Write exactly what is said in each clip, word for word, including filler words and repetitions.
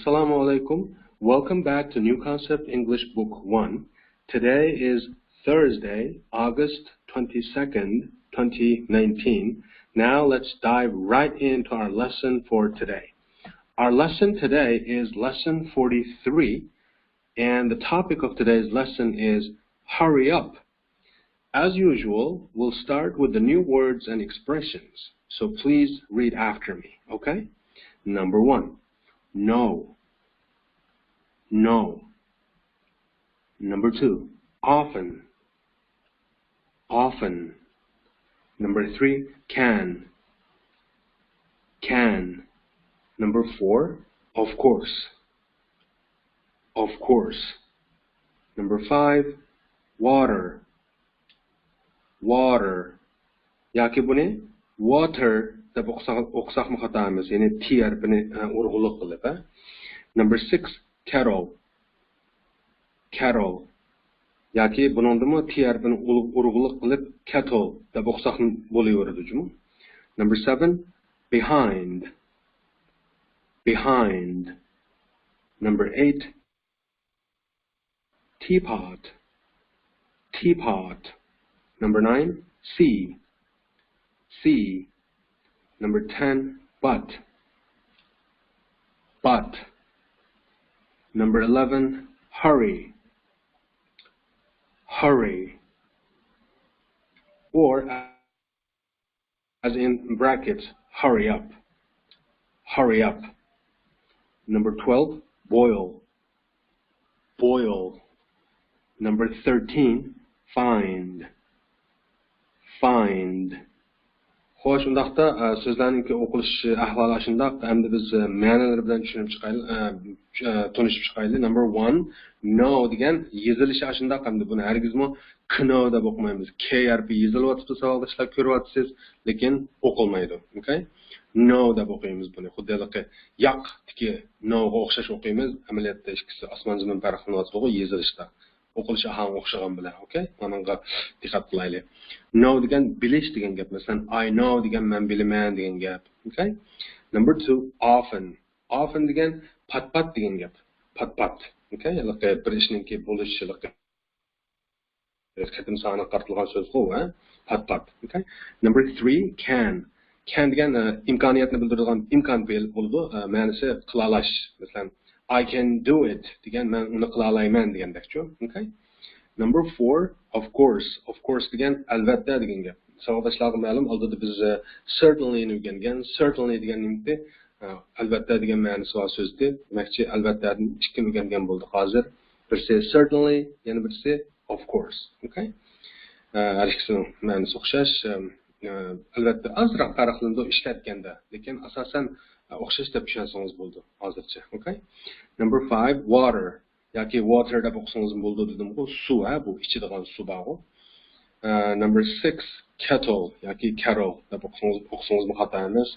Assalamu alaikum. Welcome back to New Concept English Book one. Today is Thursday, August twenty-second, twenty nineteen. Now let's dive right into our lesson for today. Our lesson today is lesson forty-three, and the topic of today's lesson is hurry up. As usual, we'll start with the new words and expressions. So please read after me, okay? Number one, no. No. Number two, often. Often. Number three, can. Can. Number four, of course. Of course. Number five, water. Water. ياكى بۇنى water دەپ ئوقۇساق، ئوقۇساقمۇ خاتا ئەمەس، يەنى T ھەرپىنى، ئە، ئۇرغۇلۇق قىلىپ، ھە. Number six, kettle. Kettle. ياكى بۇنىڭدىمۇ T ھەرپىنى ئۇل-، ئۇرغۇلۇق قىلىپ kettle دەپ ئوقۇساقمۇ بولۇۋېرىدۇ جۇمۇ. Number seven, behind. Behind. Number eight, teapot. Teapot. Number nine, see. See. Number ten, but. But. Number eleven, hurry. Hurry. Or as in brackets, hurry up. Hurry up. Number twelve, boil. Boil. Number thirteen, find. Find. خوش، ئۇنداقتا، ئە، سۆزلەرنىڭكى ئوقۇلۇش ئەھۋالى ئاشۇنداق. ئەمدى بىز، ئە، مەنىلىرى بىلەن چۈشىنىپ چىقايلى، ئە، ئە، تونۇشۇپ چىقايلى. Number one, no دېگەن يېزىلىشى ئاشۇنداق. ئەمدى بۇنى ھەرگىزمۇ كنو دەپ ئوقۇمايمىز. K ھەرپى يېزىلىۋاتىدۇ، ساۋاقداشلار، كۆرۈۋاتىسىز، لېكىن ئوقۇلمايدۇ. ئوكەي؟ No دەپ ئوقۇيمىز بۇنى. خۇددى ھېلىقى ياقتىكى نوغا ئوخشاش ئوقۇيمىز. ئەمەلىيەتتە ئىككىسى ئاسمان زېمىن پەرقلىنىۋاتىدۇغۇ يېزىلىشتا. ئوقۇلۇش ئاھاڭى ئوخشىغان بىلەن. ئوكەي؟ مانىڭغا دىققەت قىلايلى. No دېگەن بىلىش دېگەن گەپ. مەسىلەن، I know دېگەن مەن بىلىمەن دېگەن گەپ. ئوكەي؟ Number two, often. Often دېگەن پات-پات دېگەن گەپ. پات-پات. ئوكەي؟ ھېلىقى بىر ئىشنىڭكى بولۇشى، ھېلىقى قېتىم سانىغا قارىتىلغان سۆزغۇ، ھە؟ پات-پات. ئوكەي؟ Number three, can. Can دېگەن، ئە، ئىمكانىيەتنى بىلدۈرىدىغان ئىمكان پېئىل بولىدۇ. ئە، مەنىسى قىلالىش. مەسىلەن، I can do it دېگەن مەن ئۇنى قىلالايمەن دېگەندەكچۇ. ئوكەي؟ Number four, of course. Of course دېگەن ئەلۋەتتە دېگەن گەپ. ساۋاقداشلارغا مەلۇم، ئالدىدا بىز، ئە، certainly نى ئۆگەنگەن. Certainly دېگەن نېمىدى؟ ئە، ئەلۋەتتە دېگەن مەنىسى بار سۆزدى. دېمەكچى، ئەلۋەتتەدىن ئىككىنى ئۆگەنگەن بولدۇق ھازىر. بىرسى certainly، يەنە بىرسى of course. ئوكەي؟ ئە، ھەر ئىككىسىنىڭ مەنىسى ئوخشاش. ئە، ئەلۋەتتە، ئازراق پەرقلىنىدۇ ئىشلەتكەندە، لېكىن ئاساسەن، ئە، ئوخشاش دەپ چۈشەنسىڭىز بولىدۇ ھازىرچە. ئوكەي؟ Number five, water. ياكى water دەپ ئوقۇسىڭىزمۇ بولىدۇ دېدىمغۇ، سۇ، ھە، بۇ ئىچىدىغان سۇ بارغۇ. ئە، number six, kettle ياكى kettle دەپ ئوقۇسىڭىز، ئوقۇسىڭىزمۇ خاتا ئەمەس.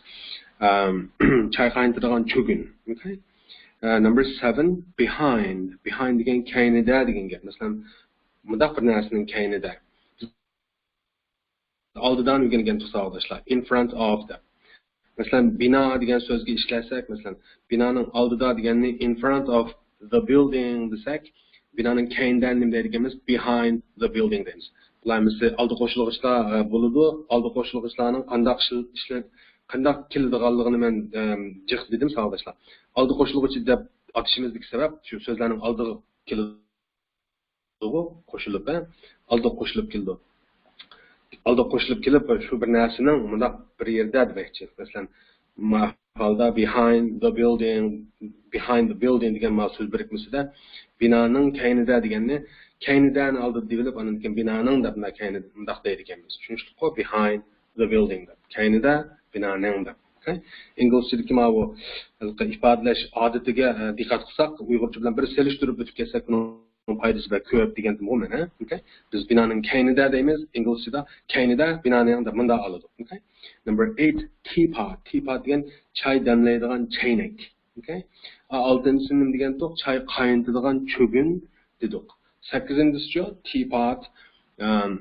ئەم، چاي قاينىتىدىغان چۆگۈن. ئوكەي؟ ئە، number seven, behind. Behind دېگەن كەينىدە دېگەن گەپ. مەسىلەن، مۇنداق بىر نەرسىنىڭ كەينىدە. ئالدىدا ئۆگەنگەن ساۋاقداشلار. In front of دەپ. مەسىلەن، بىنا دېگەن سۆزگە ئىشلەتسەك، مەسىلەن، بىنانىڭ ئالدىدا دېگەننى in front of the building دېسەك، بىنانىڭ كەينىدە نېمە دەيدىكەنمىز؟ Behind the building دەيمىز. بۇلار ھەممىسى ئالدى قوشۇلغۇچلار، ئە، بولىدۇ. ئالدى قوشۇلغۇچلارنىڭ قانداق ئىشل-، ئىشلە-، قانداق كېلىدىغانلىقىنى مەن، ئەم، جىق دېدىم، ساۋاقداشلار. ئالدى قوشۇلغۇچى دەپ ئاتىشىمىزدىكى سەۋەب شۇ سۆزلەرنىڭ ئالدىغا كېلىدۇ. قوشۇلۇپ، ھە؟ ئالدى قوشۇلۇپ كېلىدۇ. ئالدى قوشۇلۇپ كېلىپ، شۇ بىر نەرسىنىڭ مۇنداق بىر يېرىدە دېمەكچى. مەسىلەن، ما-، ھالدا behind the building، behind the building دېگەن ما سۆز بىرىكمىسىدە بىنانىڭ كەينىدە دېگەننى، كەينىدەنى ئالدىدا دېيىلىپ، ئاندىن كېيىن بىنانىڭ دەپ مۇنداق كەينىدە، مۇنداق دەيدىكەنمىز. چۈشىنىشلىكقۇ؟ Behind the building دەپ. كەينىدە بىنانىڭ دەپ. ئوكەي؟ ئىنگلىزچىدىكى ماۋۇ ھېلىقى ئىپادىلەش ئادىتىگە، ئە، دىققەت قىلساق، ئۇيغۇرچە بىلەن بىر سېلىشتۇرۇپ ئۆتۈپ كەتسەك، بۇنىڭ پايدىسى بەك كۆپ دېگەنتىمغۇ مەن، ھە؟ ئوكەي؟ بىز بىنانىڭ كەينىدە دەيمىز، ئىنگلىزچىدا كەينىدە، بىنانىڭ دەپ مۇنداق ئالىدۇ. ئوكەي؟ Number eight, teapot. Teapot دېگەن چاي دەملەيدىغان چەينەك. ئوكەي؟ ئا، ئالتىنچىسى نېمە دېگەنتۇق؟ چاي قاينىتىدىغان چۆگۈن دېدۇق. سەككىزىنچىسىچۇ؟ Teapot، ئەم،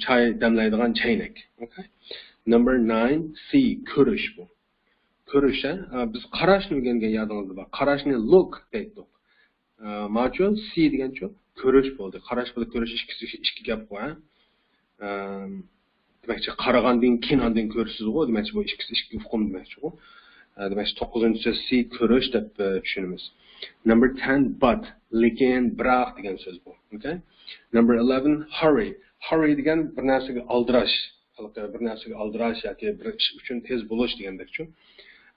چاي دەملەيدىغان چەينەك. ئوكەي؟ Number nine, see، كۆرۈش بۇ. كۆرۈش، ھە؟ ئە، بىز قاراشنى ئۆگەنگەن، يادىڭىزدا بار. قاراشنى لوك دەيتتۇق. ئە، ماچۇ سى دېگەنچۇ كۆرۈش بولدى. قاراش بىلەن كۆرۈش ئىككىسى ئىككى گەپ قوي، ھە؟ ئە، دېمەكچى، قارىغاندىن كېيىن ئاندىن كۆرىسىزغۇ، دېمەكچى، بۇ ئىككىسى ئىككى ئۇقۇم دېمەكچىغۇ. ئە، دېمەكچى، توققۇزىنچى سۆز سى كۆرۈش دەپ، ئە، چۈشىنىمىز. Number ten، but، لېكىن، بىراق دېگەن سۆز بۇ. ئوكەي؟ Number eleven، hurry. Hurry دېگەن بىر نەرسىگە ئالدىراش. ھېلىقى بىر نەرسىگە ئالدىراش ياكى بىر ئىش ئۈچۈن تېز بولۇش دېگەندەكچۇ.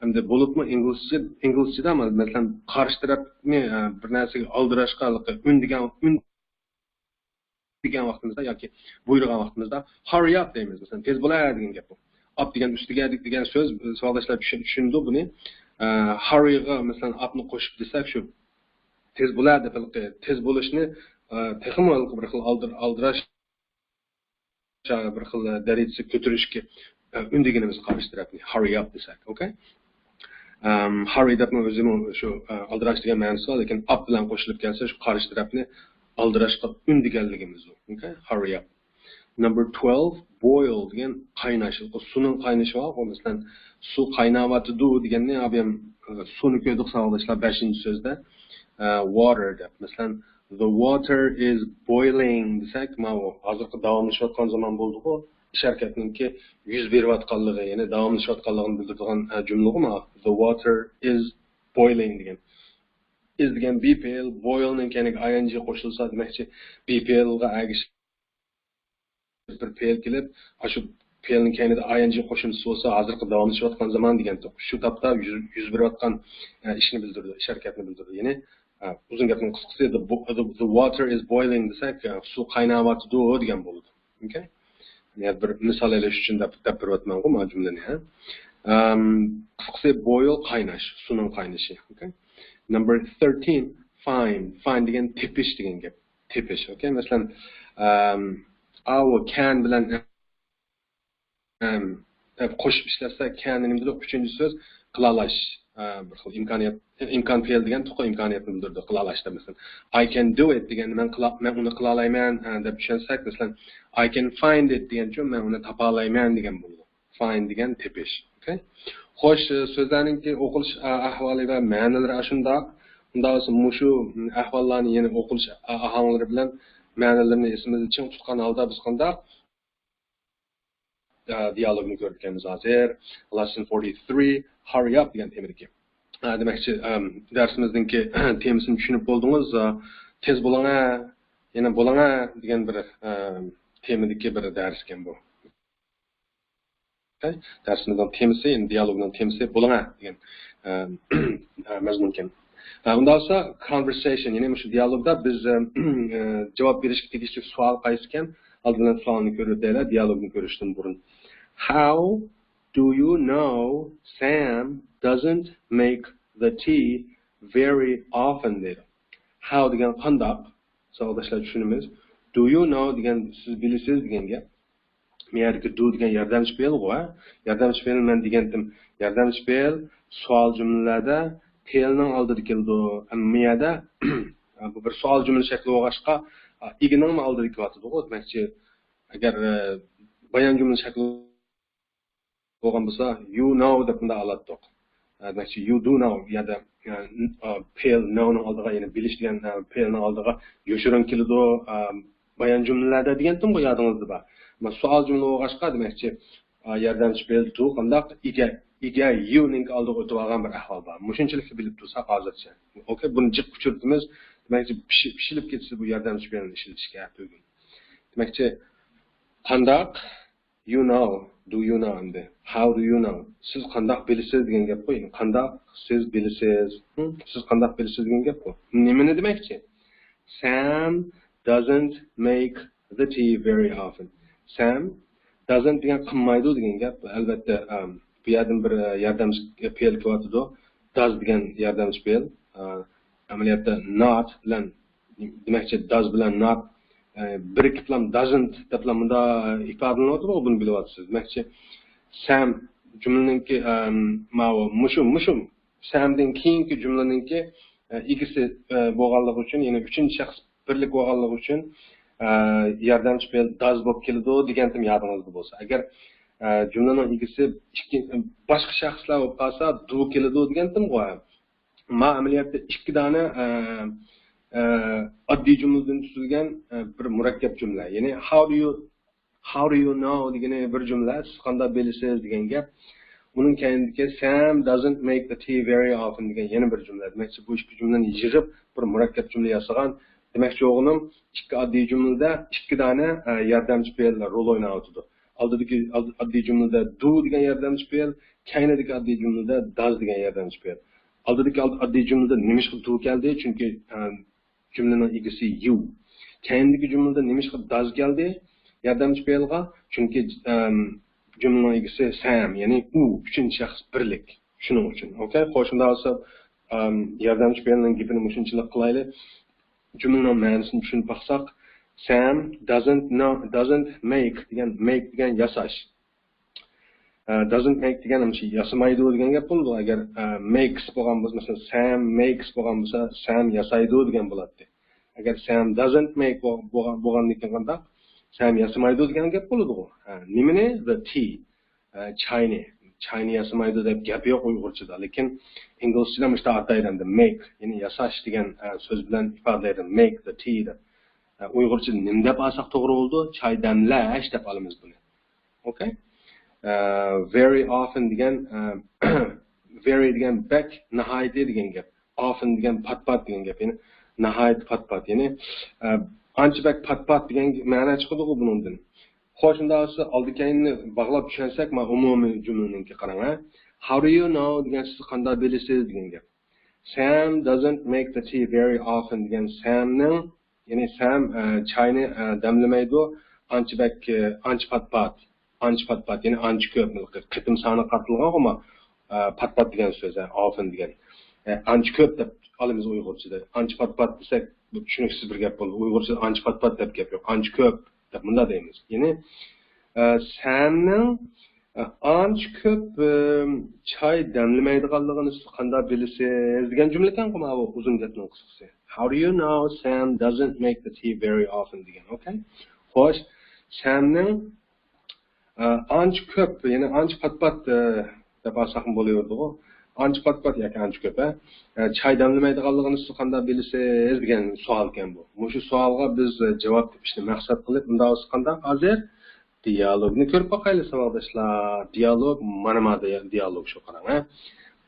ئەمدى بولۇپمۇ ئىنگلىزچە، ئىنگلىزچىدا، مەسىلەن، قارشى تەرەپنى، ئە، بىر نەرسىگە ئالدىراشقا ھېلىقى ئۈندىگەن، ئۈندىگەن ۋاقتىمىزدا ياكى بۇيرۇغان ۋاقتىمىزدا، hurry up دەيمىز. مەسىلەن، تېز بولە دېگەن گەپ بۇ. Up دېگەن ئۈستىگە دېگەن سۆز، ساۋاقداشلار چۈشەن-، چۈشىنىدۇ بۇنى. ئە، hurry غا، مەسىلەن، up نى قوشۇپ دېسەك، شۇ تېز بولە دەپ، ھېلىقى تېز بولۇشنى، ئە، تېخىمۇ ھېلىقى بىر خىل ئالدىر-، ئالدىراش بىر خىل دەرىجىسى كۆتۈرۈشكە، ئە، ئۈندىگىنىمىز قارشى تەرەپنى، hurry up دېسەك، ئوكەي؟ ئەم، hurry دەپمۇ ئۆزىمۇ شۇ، ئە، ئالدىراش دېگەن مەنىسى بار، لېكىن up بىلەن قوشۇلۇپ كەلسە، شۇ قارشى تەرەپنى ئالدىراشقا ئۈندىگەنلىكىمىز بۇ، ئوكەي؟ Hurry up. Number twelve، boil دېگەن قايناش. سۇنىڭ قاينىشى بار، مەسىلەن، سۇ قايناۋاتىدۇ دېگەننى، ئابىيام، ئە، سۇنى كۆردۇق ساۋاقداشلار، بەشىنچى سۆزدە، ئە، water دەپ. مەسىلەن، The water is boiling دېسەك، ماۋۇ ھازىرقى داۋاملىشىۋاتقان زامان بولدىغۇ، ئىش ھەرىكەتنىڭكى يۈز بېرىۋاتقانلىقى، يەنى داۋاملىشىۋاتقانلىقىنى بىلدۈرىدىغان، ئە، جۈملىغۇ ماۋۇ. The water is boiling دېگەن. Is دېگەن be پېئىل، boil نىڭ كەينىگە I N G قوشۇلسا، دېمەكچى، be پېئىلغا ئەگىشىپ بىر پېئىل كېلىپ، ئاشۇ پېئىلنىڭ كەينىدە I N G قوشۇمچىسى بولسا، ھازىرقى داۋاملىشىۋاتقان زامان دېگەن توق. شۇ تاپتا يۈز، يۈز بېرىۋاتقان، ئە، ئىشنى بىلدۈرىدۇ، ئىش ھەرىكەتنى بىلدۈرىدۇ. يەنى، ئە، ئۇزۇن گەپنىڭ قىسقىسى، the bo-، the, the water is boiling دېسەك، ئە، سۇ قايناۋاتىدۇ دېگەن بولىدۇ. ئوكەي؟ يەنى بىر مىسال ئېلىش ئۈچۈن دەپ، دەپ بېرىۋاتىمەنغۇ مانا جۈملىنى، ھە؟ ئەم، قىسقىسى، boil قايناش، سۇنىڭ قاينىشى. ئوكەي؟ Number thirteen، find. Find دېگەن تېپىش دېگەن گەپ. تېپىش. ئوكەي؟ مەسىلەن، ئەم، ئاۋۇ can بىلەن ئەم، دەپ قوشۇپ ئىشلەتسە، can نى نېمە دېدۇق؟ ئۈچىنچى سۆز، قىلالاش. ئە، بىر خىل ئىمكانىيەت، ئىمكان پېئىل دېگەن توقا ئىمكانىيەتنى بىلدۈرىدۇ، قىلالاش دەپ مەسىلەن. I can do it دېگەننى مەن قىلا-، مەن ئۇنى قىلالايمەن، ئە، دەپ چۈشەنسەك، مەسىلەن، I can find it دېگەنچۇ، مەن ئۇنى تاپالايمەن دېگەن بولىدۇ. Find دېگەن تېپىش. ئوكەي؟ خوش، سۆزلەرنىڭكى ئوقۇلۇش، ئە، ئەھۋالى ۋە مەنىلىرى ئاشۇنداق. ئۇنداق بولسا مۇشۇ ئەھۋاللارنى، يەنى ئوقۇلۇش، ئە، ئاھاڭلىرى بىلەن مەنىلىرىنى ئېسىمىزدە چىڭ تۇتقان ھالدا بىز قانداق ئە، دىيالوگنى كۆرۈپ كەلدىمىز ھازىر. Lesson forty-three، hurry up دېگەن تېمىدىكى. ئە، دېمەكچى، ئەم، دەرسىمىزنىڭكى تېمىسىنى چۈشىنىپ بولدىڭىز. ئە، تېز بولۇڭە، يەنە بولۇڭە دېگەن بىر، ئەم، تېمىدىكى بىر دەرس ئىكەن بۇ. ئوكەي؟ دەرسىمىزنىڭ تېمىسى، يەنى دىيالوگنىڭ تېمىسى بولۇڭە دېگەن، ئەم، ئە، مەزمۇن ئىكەن. ئە، ئۇنداق بولسا، conversation، يەنى مۇشۇ دىيالوگدا بىز، ئەم، ئە، جاۋاب بېرىشكە تېگىشلىك سوئال قايسى ئىكەن؟ ئالدى بىلەن سوئالنى كۆرۈپ ئۆتەيلى، دىيالوگنى كۆرۈشتىن بۇرۇن. How do you know Sam doesn't make the tea very often دەيدۇ. How دېگەن قانداق؟ ساۋاقداشلار چۈشىنىمىز. Do you know دېگەن سىز بىلىسىز دېگەن گەپ. بۇ يەردىكى do دېگەن ياردەمچى پېئىلغۇ، ھە؟ ياردەمچى پېئىل مەن دېگەنتىم. ياردەمچى پېئىل سوئال جۈملىلەردە پېئىلنىڭ ئالدىدا كېلىدۇ. ئەمما بۇ يەردە بۇ بىر سوئال جۈملە شەكلى بولغاچقا، ئىگىنىڭمۇ ئالدىدا كېلىۋاتىدۇغۇ. دېمەكچى، ئەگەر، ئە، بايان جۈملە شەكلى بولغان بولسا، you know دەپ مۇنداق ئالاتتۇق. ئە، دېمەكچى، you do know، يا دە، ئە، پېئىل know نىڭ ئالدىغا، يەنى بىلىش دېگەن، ئە، پېئىلنىڭ ئالدىغا يوشۇرۇن كېلىدۇ، ئە، بايان جۈملىلەردە دېگەنتىمغۇ، يادىڭىزدا بار. ئەمما سوئال جۈملە بولغاچقا، دېمەكچى، ئە، ياردەمچى پېئىل do قانداق؟ ئىگە، ئىگە you نىڭ ئالدىغا ئۆتۈۋالغان بىر ئەھۋال بار. مۇشۇنچىلىكلا بىلىپ تۇرساق ھازىرچە. ئوكەي، بۇنى جىق ئۇچرىتىمىز. دېمەكچى، پىشى-، پىشىلىپ كېتىسىز بۇ ياردەمچى پېئىلنى ئىشلىتىشكە بۈگۈن. دېمەكچى، قانداق؟ You know، do you know ئەمدى؟ How do you know؟ سىز قانداق بىلىسىز دېگەن گەپقۇ. يەنى قانداق سىز بىلىسىز؟ ھە؟ سىز قانداق بىلىسىز دېگەن گەپقۇ. نېمىنى دېمەكچى؟ Sam doesn't make the tea very often. Sam doesn't دېگەن قىلمايدۇ دېگەن گەپ. ئەلۋەتتە، ئەم، بۇ يەردىن بىر، ئە، ياردەمچى پېئىل كېلىۋاتىدۇ. Does دېگەن ياردەمچى پېئىل. ئە، ئەمەلىيەتتە not بىلەن، دېمەكچى، does بىلەن not، ئە، بىرىكىپلا doesn't دەپلا مۇنداق ئىپادىلىنىۋاتىدۇ، بۇنى بىلىۋاتىسىز. دېمەكچى، Sam جۈملىنىڭكى، ئەم، ماۋۇ، مۇشۇ، مۇشۇ Sam دىن كېيىنكى جۈملىنىڭكى، ئە، ئىگىسى، ئە، بولغانلىقى ئۈچۈن، يەنى ئۈچىنچى شەخس بىرلىك بولغانلىقى ئۈچۈن، ئە، ياردەمچى پېئىل does بولۇپ كېلىدۇ دېگەنتىم يادىڭىزدا بولسا. ئەگەر ئە، جۈملىنىڭ ئىگىسى ئىككى، باشقا شەخسلەر بولۇپ قالسا، دۇ كېلىدۇ دېگەنتىمغۇ. ما ئەمەلىيەتتە ئىككى دانە، ئە، ئە، ئاددىي جۈملىدىن تۈزۈلگەن، ئە، بىر مۇرەككەپ جۈملە. يەنى، how do you، how do you know دېگىنى بىر جۈملە، سىز قانداق بىلىسىز دېگەن گەپ. ئۇنىڭ كەينىدىكى Sam doesn't make the tea very often دېگەن يەنە بىر جۈملە. دېمەكچى، بۇ ئىككى جۈملىنى يىغىپ، بىر مۇرەككەپ جۈملە ياسىغان. دېمەكچى بولغىنىم، ئىككى ئاددىي جۈملىدە ئىككى دانە، ئە، ياردەمچى پېئىللار رول ئويناۋاتىدۇ. ئالدىدىكى ئاد-، ئاددىي جۈملىدە دۇ دېگەن ياردەمچى پېئىل، كەينىدىكى ئاددىي جۈملىدە داز دېگەن ياردەمچى پېئىل. ئالدىدىكى ئاد-، ئاددىي جۈملىدە نېمىشقا دۇ كەلدى؟ چۈنكى، ئە، جۈملىنىڭ ئىگىسى يۇ. كەينىدىكى جۈملىدە نېمىشقا داز كەلدى ياردەمچى پېئىلغا؟ چۈنكى، ئەم، جۈملىنىڭ ئىگىسى سەم، يەنى ئۇ، ئۈچىنچى شەخس بىرلىك. شۇنىڭ ئۈچۈن. ئوكەي، خوش، شۇنداق بولسا، ئەم، ياردەمچى پېئىلنىڭ گېپىنى مۇشۇنچىلىك قىلايلى. جۈملىنىڭ مەنىسىنى چۈشىنىپ باقساق، Sam doesn't know، doesn't make دېگەن، make دېگەن ياساش. ئە، doesn't make دېگەن مۇشۇ ياسىمايدۇ دېگەن گەپ بولىدۇ. ئەگەر، ئە، makes بولغان بولسا، مەسىلەن، Sam makes بولغان بولسا، سەم ياسايدۇ دېگەن بولاتتى. ئەگەر Sam doesn't make بو-، بولغان، بولغاندىن كېيىن قانداق؟ سەم ياسىمايدۇ دېگەن گەپ بولىدىغۇ. ھە، نېمىنى؟ The tea. ئە، چاينى. چاينى ياسىمايدۇ دەپ گەپ يوق ئۇيغۇرچىدا. لېكىن ئىنگلىزچىدا مۇشۇنداق ئاتايدۇ ئەمدى، make، يەنى ياساش دېگەن، ئە، سۆز بىلەن ئىپادىلەيدۇ، make the tea دەپ. ئە، ئۇيغۇرچىدا نېمە دەپ ئالساق توغرا بولىدۇ؟ چاي دەملەش دەپ ئالىمىز بۇنى. ئوكەي. ئە، very often دېگەن، ئە، very دېگەن بەك، ناھايىتى دېگەن گەپ. Often دېگەن پات-پات دېگەن گەپ. يەنى ناھايىتى پات-پات. يەنى، ئە، ئانچە بەك پات-پات دېگەن مەنە چىقىدىغۇ بۇنىڭدىن. خوش، شۇنداق بولسا ئالدى كەينىنى باغلاپ چۈشەنسەك، مانا ئومۇمىي جۈملىنىڭكى قاراڭ، ھە. How do you know دېگەن سىز قانداق بىلىسىز دېگەن گەپ. Sam doesn't make the tea very often دېگەن سەمنىڭ، يەنى سەم، ئە، چاينى، ئە، دەملىمەيدۇ، ئانچە بەك، ئە، ئانچە پات-پات، ئانچە پات-پات، يەنى ئانچە كۆپ، قېتىم سانىغا قارىتىلغانغۇ، ئە، پات-پات دېگەن سۆز، ئە، often دېگەن. ئە، ئانچە كۆپ دەپ ئالىمىز ئۇيغۇرچىدا. ئانچە پات-پات دېسەك، بۇ چۈشىنىكسىز بىر گەپ بولدى. ئۇيغۇرچىدا ئانچە پات-پات دەپ گەپ يوق. ئانچە كۆپ دەپ مۇنداق دەيمىز. يەنى، ئە، سەمنىڭ ئانچە كۆپ، ئىم، چاي دەملىمەيدىغانلىقىنى سىز قانداق بىلىسىز دېگەن جۈملە ئىكەنغۇ ماۋۇ ئۇزۇن گەپنىڭ قىسقىسى. How do you know Sam doesn't make the tea very often دېگەن، ئوكەي؟ خوش، سەمنىڭ، ئە، ئانچە كۆپ، يەنى ئانچە پات-پات، ئە، دەپ ئالساقمۇ بولۇۋېرىدىغۇ. ئانچە پات-پات ياكى ئانچە كۆپ، ھە؟ ئە، چاي دەملىمەيدىغانلىقىنى سىز قانداق بىلىسىز دېگەن سوئالكەن بۇ. مۇشۇ سوئالغا بىز، ئە، جاۋاب تېپىشنى مەقسەت قىلىپ، ئۇنداق بولسا قانداق ھازىر؟ دىيالوگنى كۆرۈپ باقايلى، ساۋاقداشلار. دىيالوگ، مانا، مانا دىيالوگ شۇ، قاراڭ، ھە.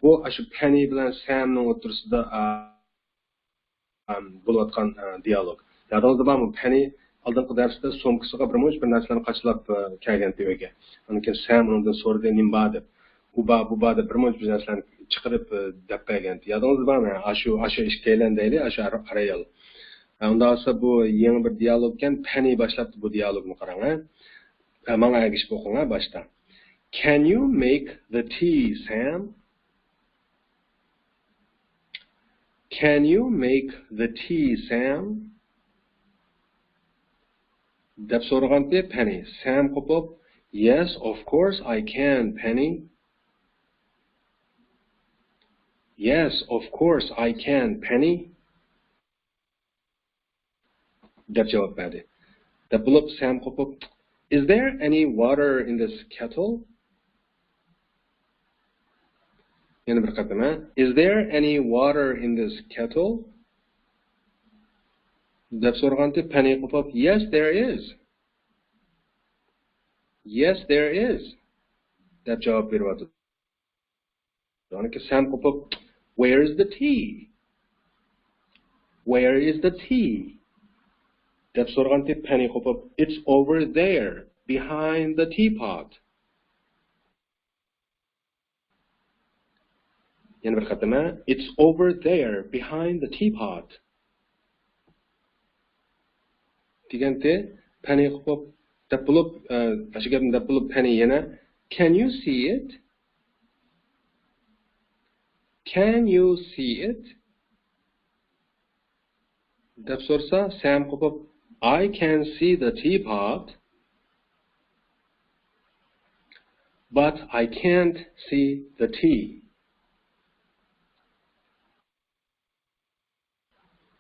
بۇ ئاشۇ پەنى بىلەن سەمنىڭ ئوتتۇرىسىدا، ئا، ئام، بولۇۋاتقان، ئا، دىيالوگ. يادىڭىزدا بارمۇ؟ پەنى ئالدىنقى دەرستە سومكىسىغا بىر مۇنچە بىر نەرسىلەرنى قاچىلاپ، ئا، كەلگەنتى ئۆيگە. ئاندىن كېيىن سەم ئۇنىڭدىن سورىدى، نېمە بار دەپ. ئۇ بار، بۇ بار دەپ بىر مۇنچە بىر نەرسىلەرنى چىقىرىپ، ئا، دەپ بەرگەنتى. يادىڭىزدا بارمۇ؟ ئاشۇ، ئاشۇ ئىككىيلەن دەيلى، ئاشۇ ئار-، ئارا ئايال. ئا، ئۇنداق بولسا بۇ يېڭى بىر دىيالوگ ئىكەن، پەنى باشلاپتۇ بۇ دىيالوگنى، قاراڭ، ھە. ئە، ماڭا ئەگىشىپ ئوقۇڭ، ھە، باشتا. Can you make the tea, Sam? Can you make the tea, Sam? دەپ سورىغانتى پەنى. سەم قوپۇپ، Yes, of course I can, Penny. Yes, of course I can, Penny. دەپ جاۋاب بەردى. دەپ بولۇپ سەم قوپۇپ، Is there any water in this kettle? يەنە بىر قېتىم، ھە؟ Is there any water in this kettle? دەپ سورىغانتى پەنى قوپۇپ، Yes, there is. Yes, there is. دەپ جاۋاب بېرىۋاتىدۇ. ئاندىن كېيىن سەم قوپۇپ، Where is the tea? Where is the tea? دەپ سورىغانتى پەنى قوپۇپ، It's over there, behind the teapot. يەنە بىر قېتىم، ھە؟ It's over there, behind the teapot. دېگەنتى پەنى قوپۇپ، دەپ بولۇپ، ئە، ئاشۇ گەپنى دەپ بولۇپ پەنى يەنە، Can you see it? Can you see it? دەپ سورىسا، سەم قوپۇپ، I can see the teapot, but I can't see the tea.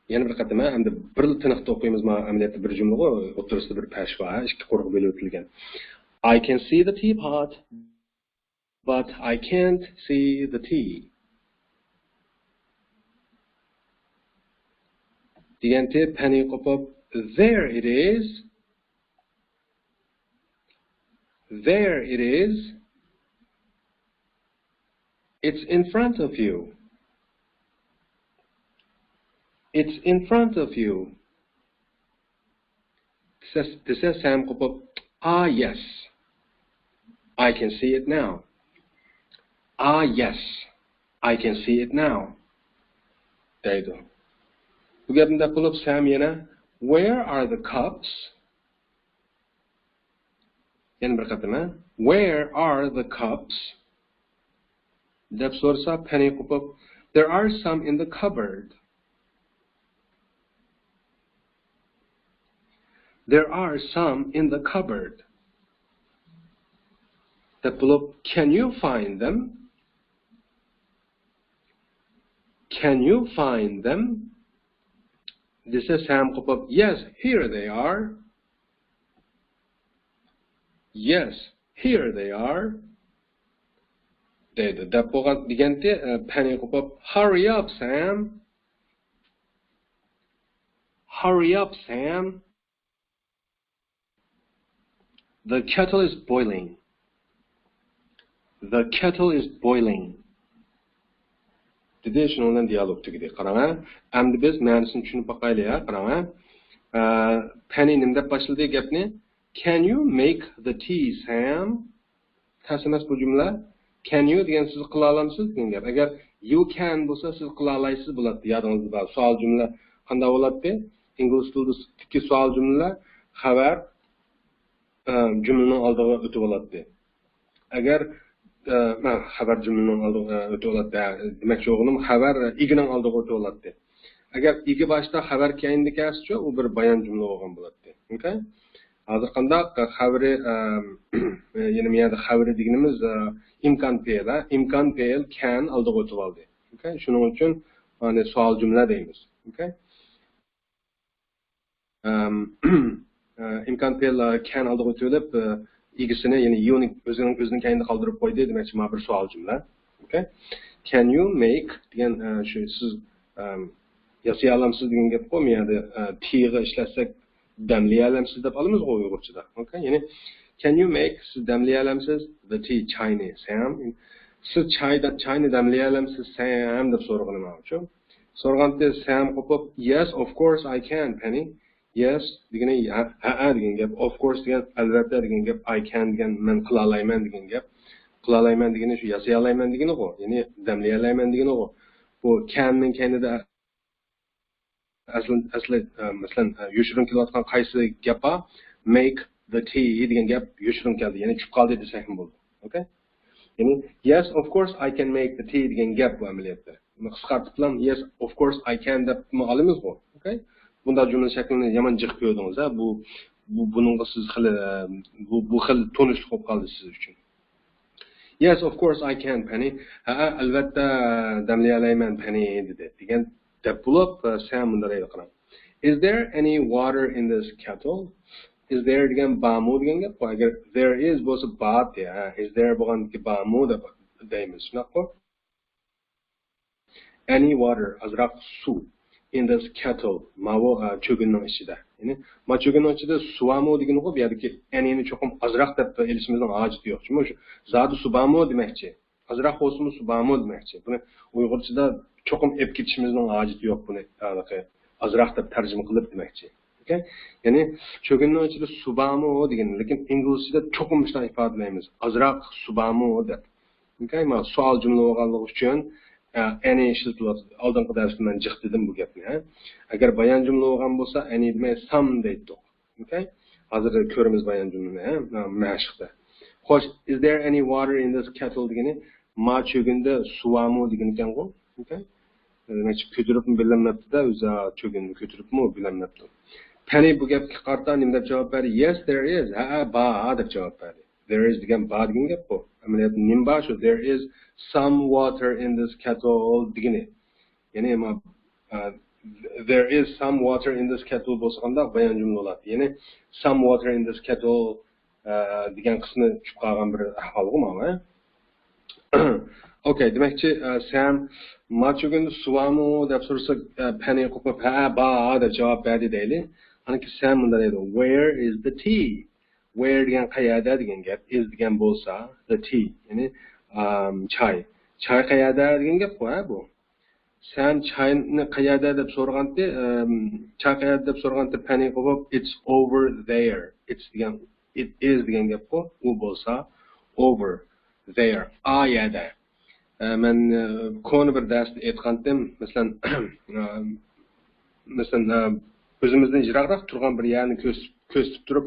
يەنە بىر قېتىم، ھە، ئەمدى بىرلا تىنىقتا ئوقۇيمىز، مانا ئەمەلىيەتتە بىر جۈملىغۇ، ئوتتۇرىسىدا بىر پەش بار، ھە، ئىككى قۇرغا بۆلۈۋېتىلگەن. I can see the teapot, but I can't see the tea. دېگەنتى پەنى قوپۇپ، there it is. There it is. It's in front of you. It's in front of you. دېسە، دېسە سەم قوپۇپ، ah, yes. I can see it now. Ah, yes. I can see it now. دەيدۇ. بۇ گەپنى دەپ بولۇپ سەم يەنە، where are the cups? يەنە بىر قېتىم، ھە؟ Where are the cups? دەپ سورىسا پەنى قوپۇپ، there are some in the cupboard. There are some in the cupboard. دەپ بولۇپ، can you find them? Can you find them? دېسە سەم قوپۇپ، yes, here they are. Yes, here they are. دەيدۇ. دەپ بولغان دېگەنتى، پەنى قوپۇپ، hurry up, Sam. Hurry up, Sam. The kettle is boiling. The kettle is boiling. دېدى، شۇنىڭ بىلەن دىيالوگ تۈگىدى. قاراڭ، ھە. ئەمدى بىز مەنىسىنى چۈشىنىپ باقايلى، ھە. قاراڭ، ھە. ئە، پەنى نېمە دەپ باشلىدى گەپنى؟ Can you make the tea, Sam? تەس ئەمەس بۇ جۈملە. Can you دېگەن سىز قىلالامسىز دېگەن گەپ. ئەگەر you can بولسا سىز قىلالايسىز بولاتتى. يادىڭىزدا بار. سوئال جۈملە قانداق بولاتتى؟ ئىنگلىز تىلىدىكى سوئال جۈملە خەۋەر، ئە، جۈملىنىڭ ئالدىغا ئۆتۈۋالاتتى. ئەگەر، ئە، مەن خەۋەر جۈملىنىڭ ئالدىغا ئۆتۈۋالاتتى. دېمەكچى بولغىنىم خەۋەر ئىگىنىڭ ئالدىغا ئۆتۈۋالاتتى. ئەگەر ئىگە باشتا خەۋەر كەينىدە كەلسىچۇ، ئۇ بىر بايان جۈملە بولغان بولاتتى. ئوكەي؟ ھازىر قانداق خەۋىرى، ئەم، يەنە بۇ يەردە خەۋىرى دېگىنىمىز، ئە، ئىمكان پېئىل، ھە؟ ئىمكان پېئىل كەن ئالدىغا ئۆتۈۋالدى. ئوكەي؟ شۇنىڭ ئۈچۈن ئۇنى سوئال جۈملە دەيمىز. ئوكەي؟ ئەم، ئە، ئىمكان پېئىل، ئە، كەن ئالدىغا ئۆتۈۋېلىپ، ئە، ئىگىسىنى، يەنى يۇنى ئۆزىنىڭ، ئۆزىنىڭ كەينىدە قالدۇرۇپ قويدى، دېمەكچى، مانا بىر سوئال جۈملە. ئوكەي؟ Can you make دېگەن، ئە، شۇ سىز، ئەم، ياسىيالامسىز دېگەن گەپقۇ، بۇ يەردە، ئە، تىغا ئىشلەتسەك، دەملىيەلەمسىز دەپ ئالىمىزغۇ ئۇيغۇرچىدا. ئوكەي؟ يەنى، can you make، سىز دەملىيەلەمسىز، the tea، چاينى، سەم؟ سىز چاي دە-، چاينى دەملىيەلەمسىز، سەم؟ دەپ سورىغىنى ماڭىچۇ. سورىغانتى سەم قوپۇپ، yes, of course I can، پەنى. Yes دېگىنى ھە، ھەئە دېگەن گەپ. Of course دېگەن ئەلۋەتتە دېگەن گەپ. I can دېگەن مەن قىلالايمەن دېگەن گەپ. قىلالايمەن دېگىنى شۇ ياسىيالايمەن دېگىنىغۇ. يەنى دەملىيەلەيمەن دېگىنىغۇ. بۇ can نىڭ كەينىدە ئەسلى، ئەسلى، ئە، مەسىلەن، ئە، يوشۇرۇن كېلىۋاتقان قايسى گەپ بار؟ Make the tea دېگەن گەپ يوشۇرۇن كەلدى. يەنى چۈشۈپ قالدى دېسەكمۇ بولىدۇ. ئوكەي؟ يەنى، yes, of course I can make the tea دېگەن گەپ بۇ ئەمەلىيەتتە. بۇنى قىسقارتىپلا، yes, of course I can دەپمۇ ئالىمىزغۇ. ئوكەي؟ بۇنداق جۈملە شەكلىنى يامان جىق كۆردىڭىز، ھە؟ بۇ، بۇ، بۇنىڭغا سىز خېلى، ئە، بۇ، بۇ خېلى تونۇشلۇق بولۇپ قالدى سىز ئۈچۈن. Yes, of course I can، پەنى. ھە، ئەلۋەتتە، دەملىيەلەيمەن، پەنى، دېدى. دېگەن دەپ بولۇپ، سەم مۇنداق دەيدۇ، قاراڭ. Is there any water in this kettle? Is there دېگەن بارمۇ دېگەن گەپ. ئەگەر there is بولسا بار دېيە. Is there بولغاندىكى بارمۇ دەپ دەيمىز. شۇنداققۇ؟ Any water، ئازراق سۇ. In this kettle، ماۋۇ، ئە، چۆگۈننىڭ ئىچىدە. يەنى، ما چۆگۈننىڭ ئىچىدە سۇ بارمۇ دېگىنىغۇ، بۇ يەردىكى any نى چوقۇم ئازراق دەپ ئېلىشىمىزنىڭ ھاجىتى يوق. چۈنكى شۇ زادى سۇ بارمۇ دېمەكچى. ئازراق بولسىمۇ سۇ بارمۇ دېمەكچى. بۇنى ئۇيغۇرچىدا چوقۇم ئېلىپ كېتىشىمىزنىڭ ھاجىتى يوق بۇنى، ھېلىقى ئازراق دەپ تەرجىمە قىلىپ دېمەكچى. ئوكەي؟ يەنى چۆگۈننىڭ ئىچىدە سۇ بارمۇ دېگەن، لېكىن ئىنگلىزچىدا چوقۇم شۇنداق ئىپادىلەيمىز. ئازراق سۇ بارمۇ دەپ. ئوكەي؟ مانا سوئال جۈملە بولغانلىقى ئۈچۈن، ئە، any ئىشلىتىلىۋاتىدۇ. ئالدىنقى دەرستە مەن جىق دېدىم بۇ گەپنى، ھە. ئەگەر بايان جۈملە بولغان بولسا، any دېمەي، some دەيتتۇق. ئوكەي؟ ھازىر كۆرىمىز بايان جۈملىنى، ھە، مەشىقتە. خوش، is there any water in this kettle دېگىنى، ما چۆگۈندە سۇ بارمۇ دېگىنىكەنغۇ. ئوكەي؟ دېمەكچى، كۆتۈرۈپمۇ بىلەلمەپتۇ-دە، ئۆزى چۆگۈننى كۆتۈرۈپمۇ بىلەلمەپتۇ. پەنى بۇ گەپكە قارىتا نېمە دەپ جاۋاب بەردى؟ Yes, there is. ھەئە، بار دەپ جاۋاب بەردى. There is دېگەن بار دېگەن گەپ بۇ. ئەمەلىيەتتە نېمە بار شۇ؟ There is some water in this kettle دېگىنى. يەنى ما، ئە، there is some water in this kettle بولسا قانداق بايان جۈملە بولاتتى. يەنى some water in this kettle، ئە، دېگەن قىسمى چۈشۈپ قالغان بىر ئەھۋالغۇ مانا. ئوكەي، دېمەكچى، ئە، سەم، ماچۈگۈندە سۇ بارمۇ دەپ سورىسا، ئە، پەنى قوپۇپ، ھە، بار دەپ جاۋاب بەردى دەيلى. ئاندىن كېيىن سەم مۇنداق دەيدۇ، Where is the tea? Where دېگەن قەيەردە دېگەن گەپ، is دېگەن بولسا، the tea، يەنى، ئام، چاي. چاي قەيەردە دېگەن گەپقۇ، ھە، بۇ. سەم چاينى قەيەردە دەپ سورىغانتى، ئام، چاي قەيەردە دەپ سورىغانتى، پەنى قوپۇپ، It's over there. It's دېگەن، it is دېگەن گەپقۇ، ئۇ بولسا، over there، ئا يەردە. ئە، مەن، ئە، كونا بىر دەرستە ئېيتقانتىم، مەسىلەن، ئە، مەسىلەن، ئە، ئۆزىمىزدىن يىراقراق تۇرغان بىر يەرنى كۆرسىتىپ، كۆرسىتىپ تۇرۇپ،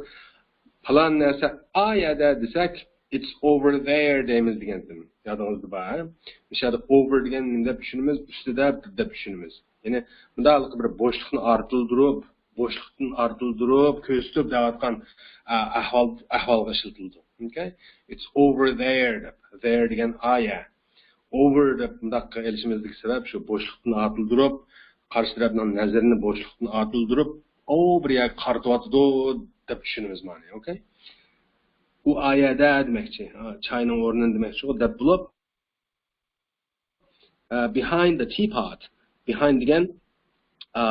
پالان نەرسە ئا يەردە دېسەك، It's over there دەيمىز دېگەنتىم. يادىڭىزدا بار، ھە؟ مۇشۇ يەردە over دېگەن نېمە دەپ چۈشىنىمىز؟ ئۈستىدە دەپ چۈشىنىمىز. يەنى مۇنداق بىر بوشلۇقنى ئارتىلدۇرۇپ، بوشلۇقتىن ئارتىلدۇرۇپ، كۆرسىتىپ دەۋاتقان، ئە، ئەھۋال، ئەھۋالغا ئىشلىتىلىدۇ. ئوكەي؟ It's over there دەپ. There دېگەن ئا يەر. Over دەپ مۇنداق ئېلىشىمىزدىكى سەۋەب شۇ، بوشلۇقتىن ئارتىلدۇرۇپ، قارشى تەرەپنىڭ نەزىرىنى بوشلۇقتىن ئارتىلدۇرۇپ، ئو بىر يەرگە قارىتىۋاتىدۇ دەپ چۈشىنىمىز مانا. ئوكەي؟ ئۇ ئا يەردە دېمەكچى. ئا، چاينىڭ ئورنىنى دېمەكچىغۇ دەپ بولۇپ، ئە، behind the teapot. Behind دېگەن، ئە،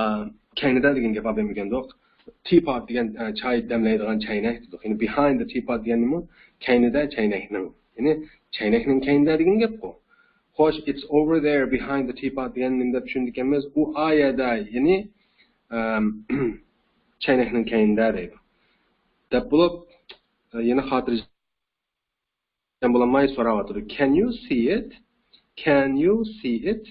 كەينىدە دېگەن گەپ ئابەم ئۆگەندۇق. Teapot دېگەن، ئە، چاي دەملەيدىغان چەينەك دېدۇق. يەنى behind the teapot دېگەن نېمە؟ كەينىدە چەينەكنىڭ. يەنى چەينەكنىڭ كەينىدە دېگەن گەپقۇ. خوش، it's over there behind the teapot دېگەن نېمە دەپ چۈشىنىدىكەنمىز؟ ئۇ ئا يەردە، يەنى، ئەم، چەينەكنىڭ كەينىدە دەيدۇ. دەپ بولۇپ، ئە، يەنە خاتىرجەم بولالماي سوراۋاتىدۇ. Can you see it? Can you see it?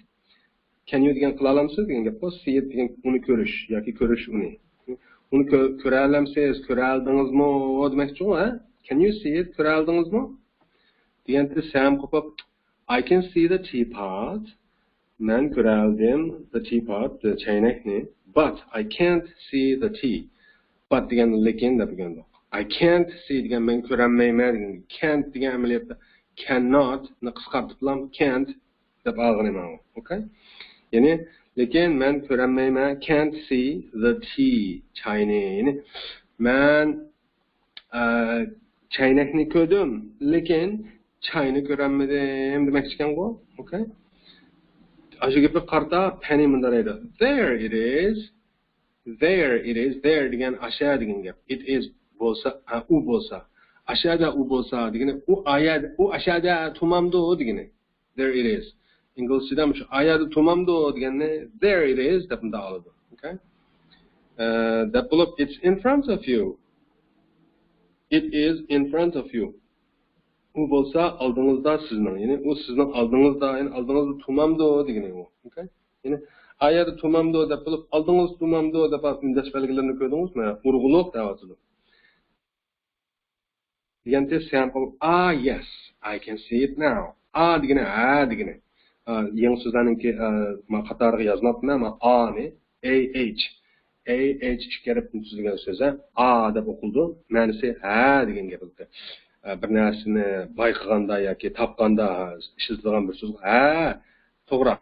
Can you دېگەن قىلالامسىز دېگەن گەپقۇ. See it دېگەن ئۇنى كۆرۈش ياكى كۆرۈش ئۇنى. ئۇنى كۆ-، كۆرەلەمسىز، كۆرەلدىڭىزمۇ دېمەكچىغۇ، ھە؟ Can you see it? كۆرەلدىڭىزمۇ؟ دېگەنتى سەم قوپۇپ، I can see the teapot. مەن كۆرەلدىم the teapot، the چەينەكنى. But I can't see the tea. But دېگەن لېكىن دەپ ئۆگەندۇق. I can't see دېگەن مەن كۆرەلمەيمەن دېگەن. Can't دېگەن ئەمەلىيەتتە cannot نى قىسقارتىپلا can't دەپ ئالغىنى ماڭا. ئوكەي؟ يەنى، لېكىن مەن كۆرەلمەيمەن. Can't see the tea. چاينى. يەنى، مەن، ئە، چەينەكنى كۆردۈم، لېكىن چاينى كۆرەلمىدىم دېمەكچىكەنغۇ. ئوكەي؟ ئاشۇ گەپكە قارىتا پەنى مۇنداق دەيدۇ. There it is. There it is. There دېگەن ئاشە دېگەن گەپ. It is بولسا، ھە، ئۇ بولسا. ئاشەدە ئۇ بولسا دېگىنى، ئۇ ئايە، ئۇ ئاشەدە تۇمامدۇ دېگىنى. There it is. ئىنگلىزچىدا مۇشۇ ئايەدە تۇمامدۇ دېگەننى there it is دەپ مۇنداق ئالىدۇ. ئوكەي؟ ئە، دەپ بولۇپ، it's in front of you. It is in front of you. ئۇ بولسا ئالدىڭىزدا سىزنىڭ. يەنى ئۇ سىزنىڭ ئالدىڭىزدا، يەنى ئالدىڭىزدا تۇمامدۇ دېگىنى ئۇ. ئوكەي؟ يەنى ئايەدە تۇمامدۇ دەپ بولۇپ، ئالدىڭىز تۇمامدۇ دەپ ئۈندەش بەلگىلىرىنى كۆردىڭىزمۇ؟ ئۇرغۇلۇق دەۋاتىدۇ. دېگەنتى سەم قوپۇپ، ah, yes, I can see it now. ئا دېگىنى، ھە دېگىنى. ئا، يېڭى سۆزلەرنىڭكى، ئا، ما قاتارىغا يازماپتىمەن، ما ئانى، A H. A H ئىككى ھەرپتىن تۈزۈلگەن سۆز، ھە. ئا دەپ ئوقۇلىدۇ. مەنىسى ھە دېگەن گەپ. ئا، بىر نەرسىنى بايقىغاندا ياكى تاپقاندا، ھە، ئىشلىتىدىغان بىر سۆز. ھە، توغرا.